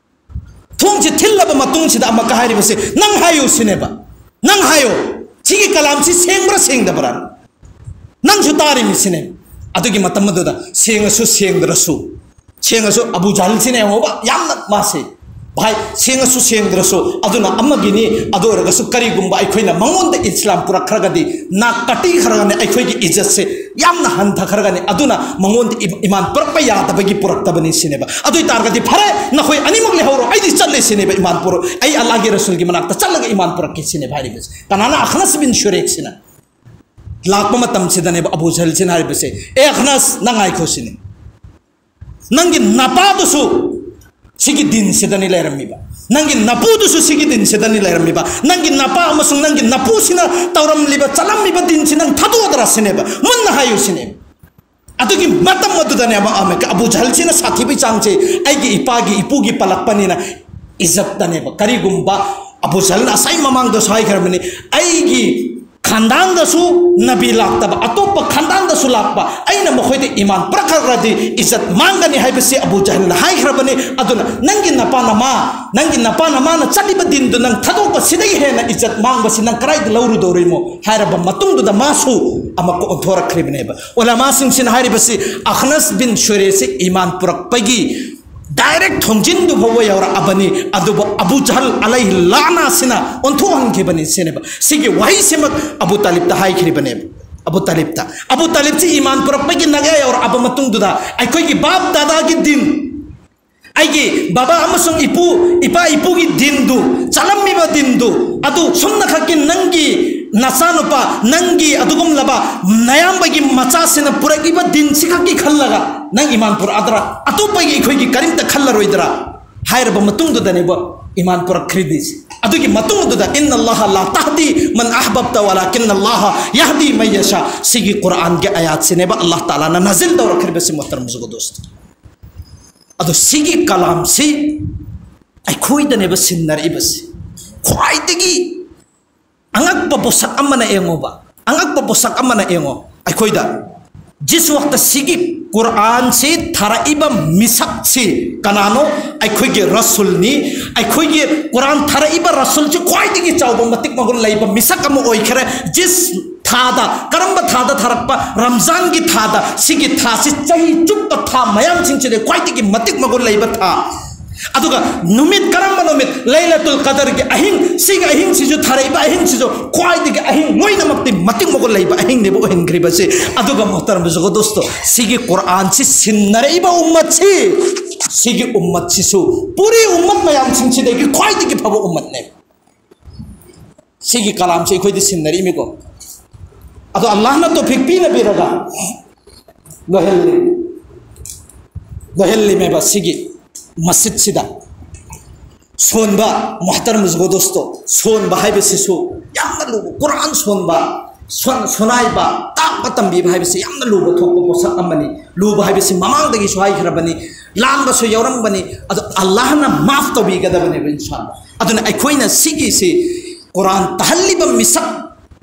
ꯊꯣꯡꯁꯤ ꯊꯤꯜꯂꯕ ꯃꯇꯨꯡꯁꯤꯗ ꯑꯃꯨꯛꯀ ꯍꯥꯏꯔꯤꯕꯁꯤ, "ꯅꯪ ꯍꯥꯏꯌꯨ" ꯁꯤꯅꯦꯕ꯫ "ꯅꯪ ꯍꯥꯏꯌꯣ, ꯁꯤꯒꯤ ꯀꯂꯥꯝꯁꯤ ꯁꯦꯡꯕ꯭ꯔꯥ ꯁꯦꯡꯗꯕ꯭ꯔꯥ? ꯅꯪꯁꯨ ꯇꯥꯔꯤꯃꯤ" ꯁꯤꯅꯦ꯫ ꯑꯗꯨꯒꯤ ꯃꯇꯝ ꯑꯗꯨꯗ ꯁꯦꯡꯉꯁꯨ ꯁꯦꯡꯗ꯭ꯔꯁꯨ, ꯁꯦꯡꯉꯁꯨ ꯑꯕꯨ ꯖꯍꯜꯁꯤꯅ ꯌꯦꯡꯉꯣꯕ, ꯌꯥꯝꯅ ꯃꯥꯁꯦ, "ꯚꯥꯏ, ꯁꯦꯡꯉꯁꯨ ꯁꯦꯡꯗ꯭ꯔꯁꯨ, ꯑꯗꯨꯅ ꯑꯃꯒꯤꯅꯤ, ꯑꯗꯨ ꯑꯣꯏꯔꯒꯁꯨ ꯀꯔꯤꯒꯨꯝꯕ ꯑꯩꯈꯣꯏꯅ ꯃꯉꯣꯟꯗ ꯏꯁꯂꯥꯝ ꯄꯨꯔꯛꯈ꯭ꯔꯒꯗꯤ ꯅꯥꯛ ꯀꯠꯄꯤꯈ꯭ꯔꯒꯅꯤ, ꯑꯩꯈꯣꯏꯒꯤ ꯏꯖꯠꯁꯦ ꯌꯥꯝꯅ ꯍꯟꯊꯈ꯭ꯔꯒꯅꯤ, ꯑꯗꯨꯅ ꯃꯉꯣꯟꯗ ꯏ-, ꯏꯃꯥꯟ ꯄꯨꯔꯛꯄ ꯌꯥꯗꯕꯒꯤ ꯄꯨꯔꯛꯇꯕꯅꯤ" ꯁꯤꯅꯦꯕ꯫ "ꯑꯗꯨ ꯑꯣꯏ ꯇꯥꯔꯒꯗꯤ ꯐꯔꯦ, ꯅꯈꯣꯏ ꯑꯅꯤꯃꯛ ꯂꯩꯍꯧꯔꯣ, ꯑꯩꯗꯤ ꯆꯠꯂꯦ" ꯁꯤꯅꯦꯕ꯫ "ꯏꯃꯥꯟ ꯄꯨꯔꯛ-, ꯑꯩ ꯑꯜꯂꯥꯍꯒꯤ ꯔꯁꯨꯜꯒꯤ ꯃꯅꯥꯛꯇ ꯆꯠꯂꯒ ꯏꯃꯥꯟ ꯄꯨꯔꯛꯀꯦ" ꯁꯤꯅꯦꯕ ꯍꯥꯏꯔꯤꯕꯁꯦ꯫ ꯀꯅꯥꯅ? ꯑꯈꯅꯁ ꯕꯤꯟ ꯁꯨꯔꯦꯛꯁꯤꯅ꯫ ꯂꯥꯛꯄ ꯃꯇꯝꯁꯤꯗꯅꯦꯕ ꯑꯕꯨ ꯖꯍꯜꯁꯤꯅ ꯍꯥꯏꯔꯤꯕꯁꯦ, "ꯑꯦ ꯑꯈꯅꯁ, ꯅꯪ ꯉꯥꯏꯈꯣ" ꯁꯤꯅꯦ꯫ "ꯅꯪꯒꯤ ꯅꯄꯥꯗꯨꯁꯨ ꯁꯤꯒꯤ ꯗꯤꯟꯁꯤꯗꯅꯤ ꯂꯩꯔꯝꯃꯤꯕ, ꯅꯪꯒꯤ ꯅꯄꯨꯗꯨꯁꯨ ꯁꯤꯒꯤ ꯗꯤꯟꯁꯤꯗꯅꯤ ꯂꯩꯔꯝꯃꯤꯕ, ꯅꯪꯒꯤ ꯅꯄꯥ ꯑꯃꯁꯨꯡ ꯅꯪꯒꯤ ꯅꯄꯨꯁꯤꯅ ꯇꯧꯔꯝꯂꯤꯕ, ꯆꯠꯂꯝꯃꯤꯕ ꯗꯤꯟꯁꯤ ꯅꯪ ꯊꯥꯗꯣꯛꯑꯗ꯭ꯔꯥ" ꯁꯤꯅꯦꯕ꯫ "ꯃꯨꯟꯅ ꯍꯥꯏꯌꯨ" ꯁꯤꯅꯦꯕ꯫ ꯑꯗꯨꯒꯤ ꯃꯇꯝ ꯑꯗꯨꯗꯅꯦꯕ ꯑꯃ ꯑꯕꯨ ꯖꯍꯜꯁꯤꯅ ꯁꯥꯊꯤꯕꯒꯤ ꯆꯥꯡꯁꯦ ꯑꯩꯒꯤ ꯏꯄꯥꯒꯤ ꯏꯄꯨꯒꯤ ꯄꯜꯂꯛꯄꯅꯤꯅ ꯏꯖꯠꯇꯅꯦꯕ꯫ ꯀꯔꯤꯒꯨꯝꯕ ꯑꯕꯨ ꯖꯍꯜꯅ ꯉꯁꯥꯏ ꯃꯃꯥꯡꯗꯁꯨ ꯍꯥꯏꯈ꯭ꯔꯕꯅꯤ, "ꯑꯩꯒꯤ ꯈꯥꯟꯗꯥꯟꯗꯁꯨ ꯅꯕꯤ ꯂꯥꯛꯇꯕ, ꯑꯇꯣꯞꯄ ꯈꯥꯟꯗꯥꯟꯗꯁꯨ ꯂꯥꯛꯄ, ꯑꯩꯅ ꯃꯈꯣꯏꯗ ꯏꯃꯥꯟ ꯄꯨꯔꯛꯈ꯭ꯔꯗꯤ ꯏꯖꯠ ꯃꯥꯡꯒꯅꯤ" ꯍꯥꯏꯕꯁꯤ ꯑꯕꯨ ꯖꯍꯜꯅ ꯍꯥꯏꯈ꯭ꯔꯕꯅꯤ꯫ ꯑꯗꯨꯅ ꯅꯪꯒꯤ ꯅꯄꯥ ꯅꯃꯥ, ꯅꯪꯒꯤ ꯅꯄꯥ ꯅꯃꯥꯅ ꯆꯠꯂꯤꯕ ꯗꯤꯟꯗꯨ ꯅꯪ ꯊꯥꯗꯣꯛꯄꯁꯤꯗꯒꯤ ꯍꯦꯟꯅ ꯏꯖꯠ ꯃꯥꯡꯕꯁꯤ ꯅꯪ ꯀꯗꯥꯏꯗ ꯂꯧꯔꯨꯗꯧꯔꯤꯃꯣ ꯍꯥꯏꯔꯕ ꯃꯇꯨꯡꯗꯨꯗ ꯃꯥꯁꯨ ꯑꯃꯨꯛꯀ ꯑꯣꯟꯊꯣꯔꯛꯈ꯭ꯔꯤꯕꯅꯦꯕ꯫ ꯎꯂꯃꯥꯁꯤꯡꯁꯤꯅ ꯍꯥꯏꯔꯤꯕꯁꯤ ꯑꯈꯅꯁ ꯕꯤꯟ ꯁꯨꯔꯦꯁꯤ ꯏꯃꯥꯟ ꯄꯨꯔꯛꯄꯒꯤ ꯗꯥꯏꯔꯦꯛ ꯊꯣꯡꯖꯤꯟꯗꯨ ꯐꯥꯎꯕ ꯌꯧꯔꯛꯑꯕꯅꯤ, ꯑꯗꯨꯕꯨ ꯑꯕꯨ ꯖꯍꯜ ꯑꯂꯩꯍꯤ ꯂꯥꯅꯥꯁꯤꯅ ꯑꯣꯟꯊꯣꯛꯍꯟꯈꯤꯕꯅꯤ ꯁꯤꯅꯦꯕ꯫ ꯁꯤꯒꯤ ꯋꯥꯍꯩꯁꯤꯃꯛ ꯑꯕꯨ ꯇꯥꯂꯤꯕꯇ ꯍꯥꯏꯈ꯭ꯔꯤꯕꯅꯦꯕ꯫ ꯑꯕꯨ ꯇꯥꯂꯤꯕꯇ, ꯑꯕꯨ ꯇꯥꯂꯤꯕꯁꯤ ꯏꯃꯥꯟ ꯄꯨꯔꯛꯄꯒꯤ ꯅꯥꯒꯥ ꯌꯧꯔꯛꯑꯕ ꯃꯇꯨꯡꯗꯨꯗ ꯑꯩꯈꯣꯏꯒꯤ ꯕꯥꯞ ꯗꯥꯗꯥꯒꯤ ꯗꯤꯟ, ꯑꯩꯒꯤ ꯕꯕꯥ ꯑꯃꯁꯨꯡ ꯏꯄꯨ, ꯏꯄꯥ ꯏꯄꯨꯒꯤ ꯗꯤꯟꯗꯨ, ꯆꯠꯂꯝꯃꯤꯕ ꯗꯤꯟꯗꯨ ꯑꯗꯨ ꯁꯨꯝꯅꯈꯛꯀꯤ ꯅꯪꯒꯤ ꯅꯆꯥꯅꯨꯄꯥ, ꯅꯪꯒꯤ ꯑꯗꯨꯒꯨꯝꯂꯕ ꯅꯌꯥꯝꯕꯒꯤ ꯃꯆꯥꯁꯤꯅ ꯄꯨꯔꯛꯏꯕ ꯗꯤꯟꯁꯤꯈꯛꯀꯤ ꯈꯜꯂꯒ ꯅꯪ ꯏꯃꯥꯟ ꯄꯨꯔꯛꯑꯗ꯭ꯔꯥ? ꯑꯇꯣꯞꯄꯒꯤ ꯑꯩꯈꯣꯏꯒꯤ ꯀꯔꯤꯝꯇ ꯈꯜꯂꯔꯣꯏꯗ꯭ꯔꯥ ꯍꯥꯏꯔꯕ ꯃꯇꯨꯡꯗꯨꯗꯅꯦꯕ ꯏꯃꯥꯟ ꯄꯨꯔꯛꯈ꯭ꯔꯤꯗꯤꯁꯤ꯫ ꯑꯗꯨꯒꯤ ꯃꯇꯨꯡ ꯑꯗꯨꯗ "ꯏꯟꯅ ꯑꯜꯂꯥꯍ ꯂꯥ ꯇꯍꯗꯤ ꯃꯟ ꯑꯍꯕꯕꯇ ꯋꯥꯂꯥꯀꯤꯟꯅ ꯑꯜꯂꯥꯍ ꯌꯍꯗꯤ ꯃꯟ ꯌꯁꯥ", ꯁꯤꯒꯤ ꯀꯨꯔꯥꯟꯒꯤ ꯑꯌꯥꯠꯁꯤꯅꯦꯕ ꯑꯜꯂꯥꯍ ꯇꯥꯂꯥꯅ ꯅꯥꯖꯤꯜ ꯇꯧꯔꯛꯈ꯭ꯔꯤꯕꯁꯤ, ꯃꯣꯍꯇꯔꯝ ꯖꯨꯒꯗꯣꯁ꯫ ꯑꯗꯣ ꯁꯤꯒꯤ ꯀꯂꯥꯝꯁꯤ ꯑꯩꯈꯣꯏꯗꯅꯦꯕ ꯁꯤꯟꯅꯔꯛꯏꯕꯁꯤ꯫ ꯈ꯭ꯋꯥꯏꯗꯒꯤ ꯑꯉꯛꯄ ꯄꯣꯠꯁꯛ ꯑꯃꯅ ꯌꯦꯡꯉꯣꯕ, ꯑꯉꯛꯄ ꯄꯣꯠꯁꯛ ꯑꯃꯅ ꯌꯦꯡꯉꯣ, ꯑꯩꯈꯣꯏꯗ ꯖꯤꯁ ꯋꯥꯛꯇ ꯁꯤꯒꯤ ꯀꯨꯔꯥꯟꯁꯤ ꯊꯥꯔꯛꯏꯕ ꯃꯤꯁꯛꯁꯤ ꯀꯅꯥꯅꯣ? ꯑꯩꯈꯣꯏꯒꯤ ꯔꯁꯨꯜꯅꯤ꯫ ꯑꯩꯈꯣꯏꯒꯤ ꯀꯨꯔꯥꯟ ꯊꯥꯔꯛꯏꯕ ꯔꯁꯨꯜꯁꯤ ꯈ꯭ꯋꯥꯏꯗꯒꯤ ꯆꯥꯎꯕ ꯃꯇꯤꯛ ꯃꯒꯨꯟ ꯂꯩꯕ ꯃꯤꯁꯛ ꯑꯃ ꯑꯣꯏꯈꯔꯦ꯫ ꯖꯤꯁ ꯊꯥꯗ, ꯀꯔꯝꯕ ꯊꯥꯗ ꯊꯥꯔꯛꯄ? ꯔꯝꯖꯥꯟꯒꯤ ꯊꯥꯗ꯫ ꯁꯤꯒꯤ ꯊꯥꯁꯤ ꯆꯍꯤ ꯆꯨꯞꯄ ꯊꯥ ꯃꯌꯥꯝꯁꯤꯡꯁꯤꯗ ꯈ꯭ꯋꯥꯏꯗꯒꯤ ꯃꯇꯤꯛ ꯃꯒꯨꯟ ꯂꯩꯕ ꯊꯥ꯫ ꯑꯗꯨꯒ ꯅꯨꯃꯤꯠ, ꯀꯔꯝꯕ ꯅꯨꯃꯤꯠ? ꯂꯩꯂꯇꯨꯜ ꯀꯗꯔꯒꯤ ꯑꯍꯤꯡ꯫ ꯁꯤꯒꯤ ꯑꯍꯤꯡꯁꯤꯁꯨ, ꯊꯥꯔꯛꯏꯕ ꯑꯍꯤꯡꯁꯤꯁꯨ ꯈ꯭ꯋꯥꯏꯗꯒꯤ ꯑꯍꯤꯡ ꯂꯣꯏꯅꯃꯛꯇꯤ ꯃꯇꯤꯛ ꯃꯒꯨꯟ ꯂꯩꯕ ꯑꯍꯤꯡꯅꯦꯕ ꯑꯣꯏꯍꯟꯈ꯭ꯔꯤꯕꯁꯦ꯫ ꯑꯗꯨꯒ ꯃꯣꯍꯇꯔꯝ ꯖꯨꯒꯗꯣꯁꯇꯣ, ꯁꯤꯒꯤ ꯀꯨꯔꯥꯟꯁꯤ ꯁꯤꯟꯅꯔꯛꯏꯕ ꯎꯝꯃꯠꯁꯤ, ꯁꯤꯒꯤ ꯎꯝꯃꯠꯁꯤꯁꯨ ꯄꯨꯔꯤ ꯎꯝꯃꯠ ꯃꯌꯥꯝꯁꯤꯡꯁꯤꯗꯒꯤ ꯈ꯭ꯋꯥꯏꯗꯒꯤ ꯐꯕ ꯎꯝꯃꯠꯅꯦꯕ꯫ ꯁꯤꯒꯤ ꯀꯂꯥꯝꯁꯦ ꯑꯩꯈꯣꯏꯗꯤ ꯁꯤꯟꯅꯔꯤꯃꯤꯀꯣ꯫ ꯑꯗꯣ ꯑꯜꯂꯥꯍꯅ ꯇꯣꯐꯤꯛ ꯄꯤꯅꯕꯤꯔꯒ ꯂꯣꯏꯍꯜꯂꯤ, ꯂꯣꯏꯍꯜꯂꯤꯃꯦꯕ ꯁꯤꯒꯤ ꯃꯁꯖꯤꯠꯁꯤꯗ꯫ ꯁꯣꯟꯕ, ꯃꯣꯍꯇꯔꯝ ꯖꯨꯒꯗꯣꯁꯇꯣ, ꯁꯣꯟꯕ ꯍꯥꯏꯕꯁꯤꯁꯨ ꯌꯥꯝꯅ ꯂꯨꯕ꯫ ꯀꯨꯔꯥꯟ ꯁꯣꯟꯕ, ꯁꯣꯟ-, ꯁꯣꯅꯥꯏꯕ, ꯇꯥꯛꯄ ꯇꯝꯕꯤꯕ ꯍꯥꯏꯕꯁꯤ ꯌꯥꯝꯅ ꯂꯨꯕ ꯊꯣꯛꯄ ꯄꯣꯠꯁꯛ ꯑꯃꯅꯤ꯫ ꯂꯨꯕ ꯍꯥꯏꯕꯁꯤ ꯃꯃꯥꯡꯗꯒꯤꯁꯨ ꯍꯥꯏꯈ꯭ꯔꯕꯅꯤ, ꯂꯥꯟꯕꯁꯨ ꯌꯥꯎꯔꯝꯕꯅꯤ꯫ ꯑꯗꯣ ꯑꯜꯂꯥꯍꯅ ꯃꯥꯐ ꯇꯧꯕꯤꯒꯗꯕꯅꯦꯕ, ꯏꯟꯁꯥ ꯑꯜꯂꯥꯍ꯫ ꯑꯗꯨꯅ ꯑꯩꯈꯣꯏꯅ ꯁꯤꯒꯤꯁꯤ, ꯀꯨꯔꯥꯟ ꯇꯥꯍꯜꯂꯤꯕ ꯃꯤꯁꯛ,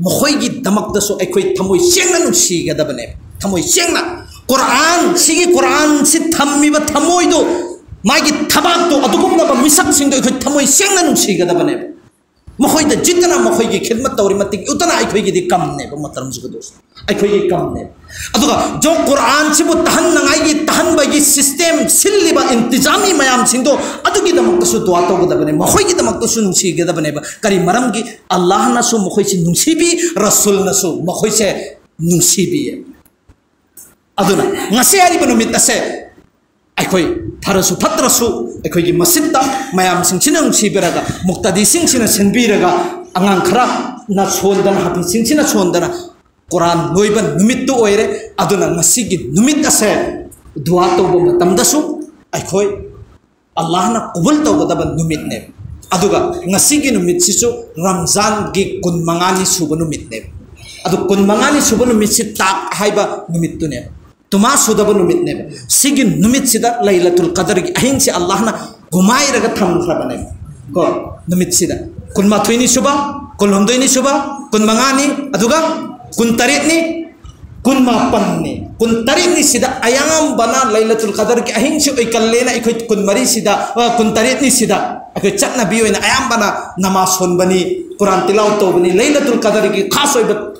ꯃꯈꯣꯏꯒꯤꯗꯃꯛꯇꯁꯨ ꯑꯩꯈꯣꯏ ꯊꯃꯣꯏ ꯁꯦꯡꯅ ꯅꯨꯡꯁꯤꯒꯗꯕꯅꯦꯕ, ꯊꯃꯣꯏ ꯁꯦꯡꯅ꯫ ꯀꯨꯔꯥꯟ, ꯁꯤꯒꯤ ꯀꯨꯔꯥꯟꯁꯤ ꯊꯝꯃꯤꯕ ꯊꯃꯣꯏꯗꯣ, ꯃꯥꯒꯤ ꯊꯕꯥꯛꯇꯣ, ꯑꯗꯨꯒꯨꯝꯂꯕ ꯃꯤꯁꯛꯁꯤꯡꯗꯣ ꯑꯩꯈꯣꯏ ꯊꯃꯣꯏ ꯁꯦꯡꯅ ꯅꯨꯡꯁꯤꯒꯗꯕꯅꯦꯕ꯫ ꯃꯈꯣꯏꯗ ꯖꯤꯠꯇꯅ, ꯃꯈꯣꯏꯒꯤ ꯈꯤꯗꯃꯠ ꯇꯧꯔꯤ ꯃꯇꯤꯛ ꯎꯠꯇꯅ ꯑꯩꯈꯣꯏꯒꯤꯗꯤ ꯀꯝꯅꯦꯕ, ꯃꯇꯝꯁꯤꯒꯗꯣ ꯑꯩꯈꯣꯏꯒꯤ ꯀꯝꯅꯦꯕ꯫ ꯑꯗꯨꯒ ꯖꯣ ꯀꯨꯔꯥꯟꯁꯤꯕꯨ ꯇꯥꯍꯟꯅꯉꯥꯏꯒꯤ, ꯇꯥꯍꯟꯕꯒꯤ ꯁꯤꯁꯇꯦꯝ ꯁꯤꯜꯂꯤꯕ ꯏꯟꯇꯤꯖꯥꯃꯤ ꯃꯌꯥꯝꯁꯤꯡꯗꯣ, ꯑꯗꯨꯒꯤꯗꯃꯛꯇꯁꯨ ꯗꯨꯋꯥ ꯇꯧꯒꯗꯕꯅꯦ, ꯃꯈꯣꯏꯒꯤꯗꯃꯛꯇꯁꯨ ꯅꯨꯡꯁꯤꯒꯗꯕꯅꯦꯕ꯫ ꯀꯔꯤ ꯃꯔꯝꯒꯤ? ꯑꯜꯂꯥꯍꯅꯁꯨ ꯃꯈꯣꯏꯁꯤ ꯅꯨꯡꯁꯤꯕꯤ, ꯔꯁꯨꯜꯅꯁꯨ ꯃꯈꯣꯏꯁꯦ ꯅꯨꯡꯁꯤꯕꯤꯌꯦ꯫ ꯑꯗꯨꯅ ꯉꯁꯤ ꯍꯥꯏꯔꯤꯕ ꯅꯨꯃꯤꯠ ꯑꯁꯦ ꯑꯩꯈꯣꯏ ꯐꯔꯁꯨ ꯐꯠꯇ꯭ꯔꯁꯨ ꯑꯩꯈꯣꯏꯒꯤ ꯃꯁꯖꯤꯠꯇ ꯃꯌꯥꯝꯁꯤꯡꯁꯤꯅ ꯅꯨꯡꯁꯤꯕꯤꯔꯒ, ꯃꯨꯛꯇꯗꯤꯁꯤꯡꯁꯤꯅ ꯁꯤꯟꯕꯤꯔꯒ, ꯑꯉꯥꯡ ꯈꯔꯅ ꯁꯣꯟꯗꯅ, ꯍꯥꯐꯤꯖꯁꯤꯡꯁꯤꯅ ꯁꯣꯟꯗꯅ ꯀꯨꯔꯥꯟ ꯂꯣꯏꯕ ꯅꯨꯃꯤꯠꯇꯨ ꯑꯣꯏꯔꯦ꯫ ꯑꯗꯨꯅ ꯉꯁꯤꯒꯤ ꯅꯨꯃꯤꯠ ꯑꯁꯦ ꯗꯨꯋꯥ ꯇꯧꯕ ꯃꯇꯝꯗꯁꯨ ꯑꯩꯈꯣꯏ ꯑꯜꯂꯥꯍꯅ ꯀꯕꯨꯜ ꯇꯧꯒꯗꯕ ꯅꯨꯃꯤꯠꯅꯦꯕ꯫ ꯑꯗꯨꯒ ꯉꯁꯤꯒꯤ ꯅꯨꯃꯤꯠꯁꯤꯁꯨ ꯔꯝꯖꯥꯟꯒꯤ ꯀꯨꯟ ꯃꯉꯥꯅꯤ ꯁꯨꯕ ꯅꯨꯃꯤꯠꯅꯦꯕ꯫ ꯑꯗꯨ ꯀꯨꯟ ꯃꯉꯥꯅꯤ ꯁꯨꯕ ꯅꯨꯃꯤꯠꯁꯤ ꯇꯥꯛ ꯍꯥꯏꯕ ꯅꯨꯃꯤꯠꯇꯨꯅꯦꯕ, ꯇꯨꯃꯥ ꯁꯨꯗꯕ ꯅꯨꯃꯤꯠꯅꯦꯕ꯫ ꯁꯤꯒꯤ ꯅꯨꯃꯤꯠꯁꯤꯗ ꯂꯩꯂꯇꯨꯜ ꯀꯗꯔꯒꯤ ꯑꯍꯤꯡꯁꯤ ꯑꯜꯂꯥꯍꯅ ꯒꯨꯃꯥꯏꯔꯒ ꯊꯝꯈ꯭ꯔꯕꯅꯦꯕ꯫ ꯀꯣ, ꯅꯨꯃꯤꯠꯁꯤꯗ ꯀꯨꯟꯃꯥꯊꯣꯏꯅꯤ ꯁꯨꯕ, ꯀꯨꯟꯍꯨꯝꯗꯣꯏꯅꯤ ꯁꯨꯕ, ꯀꯨꯟ ꯃꯉꯥꯅꯤ, ꯑꯗꯨꯒ ꯀꯨꯟ ꯇꯔꯦꯠꯅꯤ, ꯀꯨꯟ ꯃꯥꯄꯟꯅꯤ, ꯀꯨꯟ ꯇꯔꯦꯠꯅꯤ ꯁꯤꯗ ꯑꯌꯥꯝꯕꯅ ꯂꯩꯂꯇꯨꯜ ꯀꯗꯔꯒꯤ ꯑꯍꯤꯡꯁꯤ ꯑꯣꯏꯀꯜꯂꯦꯅ ꯑꯩꯈꯣꯏ ꯀꯨꯟ ꯃꯔꯤꯁꯤꯗ, ꯑ, ꯀꯨꯟ ꯇꯔꯦꯠꯅꯤ ꯁꯤꯗ ꯑꯩꯈꯣꯏ ꯆꯠꯅꯕꯤ ꯑꯣꯏꯅ ꯑꯌꯥꯝꯕꯅ ꯅꯃꯥꯖ ꯁꯣꯟꯕꯅꯤ, ꯀꯨꯔꯥꯟ ꯇꯤꯂꯥꯎ ꯇꯧꯕꯅꯤ꯫ ꯂꯩꯂꯇꯨꯜ ꯀꯗꯔꯒꯤ ꯈꯥꯁ ꯑꯣꯏꯕ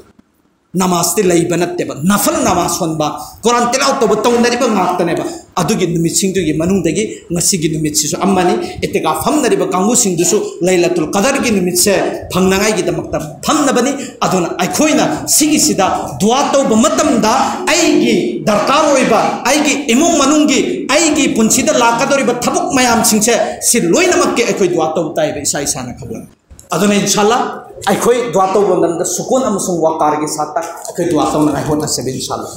ꯅꯃꯥꯖꯇꯤ ꯂꯩꯕ ꯅꯠꯇꯦꯕ, ꯅꯐꯜ ꯅꯃꯥꯖ ꯁꯣꯟꯕ, ꯀꯨꯔꯥꯟ ꯇꯤꯂꯥꯎ ꯇꯧꯕ ꯇꯧꯅꯔꯤꯕ ꯉꯥꯛꯇꯅꯦꯕ꯫ ꯑꯗꯨꯒꯤ ꯅꯨꯃꯤꯠꯁꯤꯡꯗꯨꯒꯤ ꯃꯅꯨꯡꯗꯒꯤ ꯉꯁꯤꯒꯤ ꯅꯨꯃꯤꯠꯁꯤꯁꯨ ꯑꯃꯅꯤ꯫ ꯏꯇꯤꯀꯥꯐ ꯐꯝꯅꯔꯤꯕ ꯀꯥꯡꯕꯨꯁꯤꯡꯗꯨꯁꯨ ꯂꯩꯂꯇꯨꯜ ꯀꯗꯔꯒꯤ ꯅꯨꯃꯤꯠꯁꯦ ꯐꯪꯅꯉꯥꯏꯒꯤꯗꯃꯛꯇ ꯐꯝꯅꯕꯅꯤ꯫ ꯑꯗꯨꯅ ꯑꯩꯈꯣꯏꯅ ꯁꯤꯒꯤꯁꯤꯗ ꯗꯨꯋꯥ ꯇꯧꯕ ꯃꯇꯝꯗ ꯑꯩꯒꯤ ꯗꯔꯀꯥꯔ ꯑꯣꯏꯕ, ꯑꯩꯒꯤ ꯏꯃꯨꯡ ꯃꯅꯨꯡꯒꯤ, ꯑꯩꯒꯤ ꯄꯨꯟꯁꯤꯗ ꯂꯥꯛꯀꯗꯧꯔꯤꯕ ꯊꯕꯛ ꯃꯌꯥꯝꯁꯤꯡꯁꯦ ꯁꯤ ꯂꯣꯏꯅꯃꯛꯀꯤ ꯑꯩꯈꯣꯏ ꯗꯨꯋꯥ ꯇꯧꯕ ꯇꯥꯏꯕ, ꯏꯁꯥ ꯏꯁꯥꯅ ꯈꯜꯂꯒ꯫ ꯑꯗꯨꯅ ꯏꯟꯁꯥꯜꯂꯥ ꯑꯩꯈꯣꯏ ꯗꯨꯋꯥ ꯇꯧꯕ ꯃꯇꯝꯗ ꯁꯨꯀꯨꯟ ꯑꯃꯁꯨꯡ ꯋꯥꯀꯥꯔꯒꯤ ꯁꯥꯠꯇ ꯑꯩꯈꯣꯏ ꯗꯨꯋꯥ ꯇꯧꯅꯉꯥꯏ ꯍꯣꯠꯅꯁꯦꯕ, ꯏꯟꯁꯥꯜꯂꯥ꯫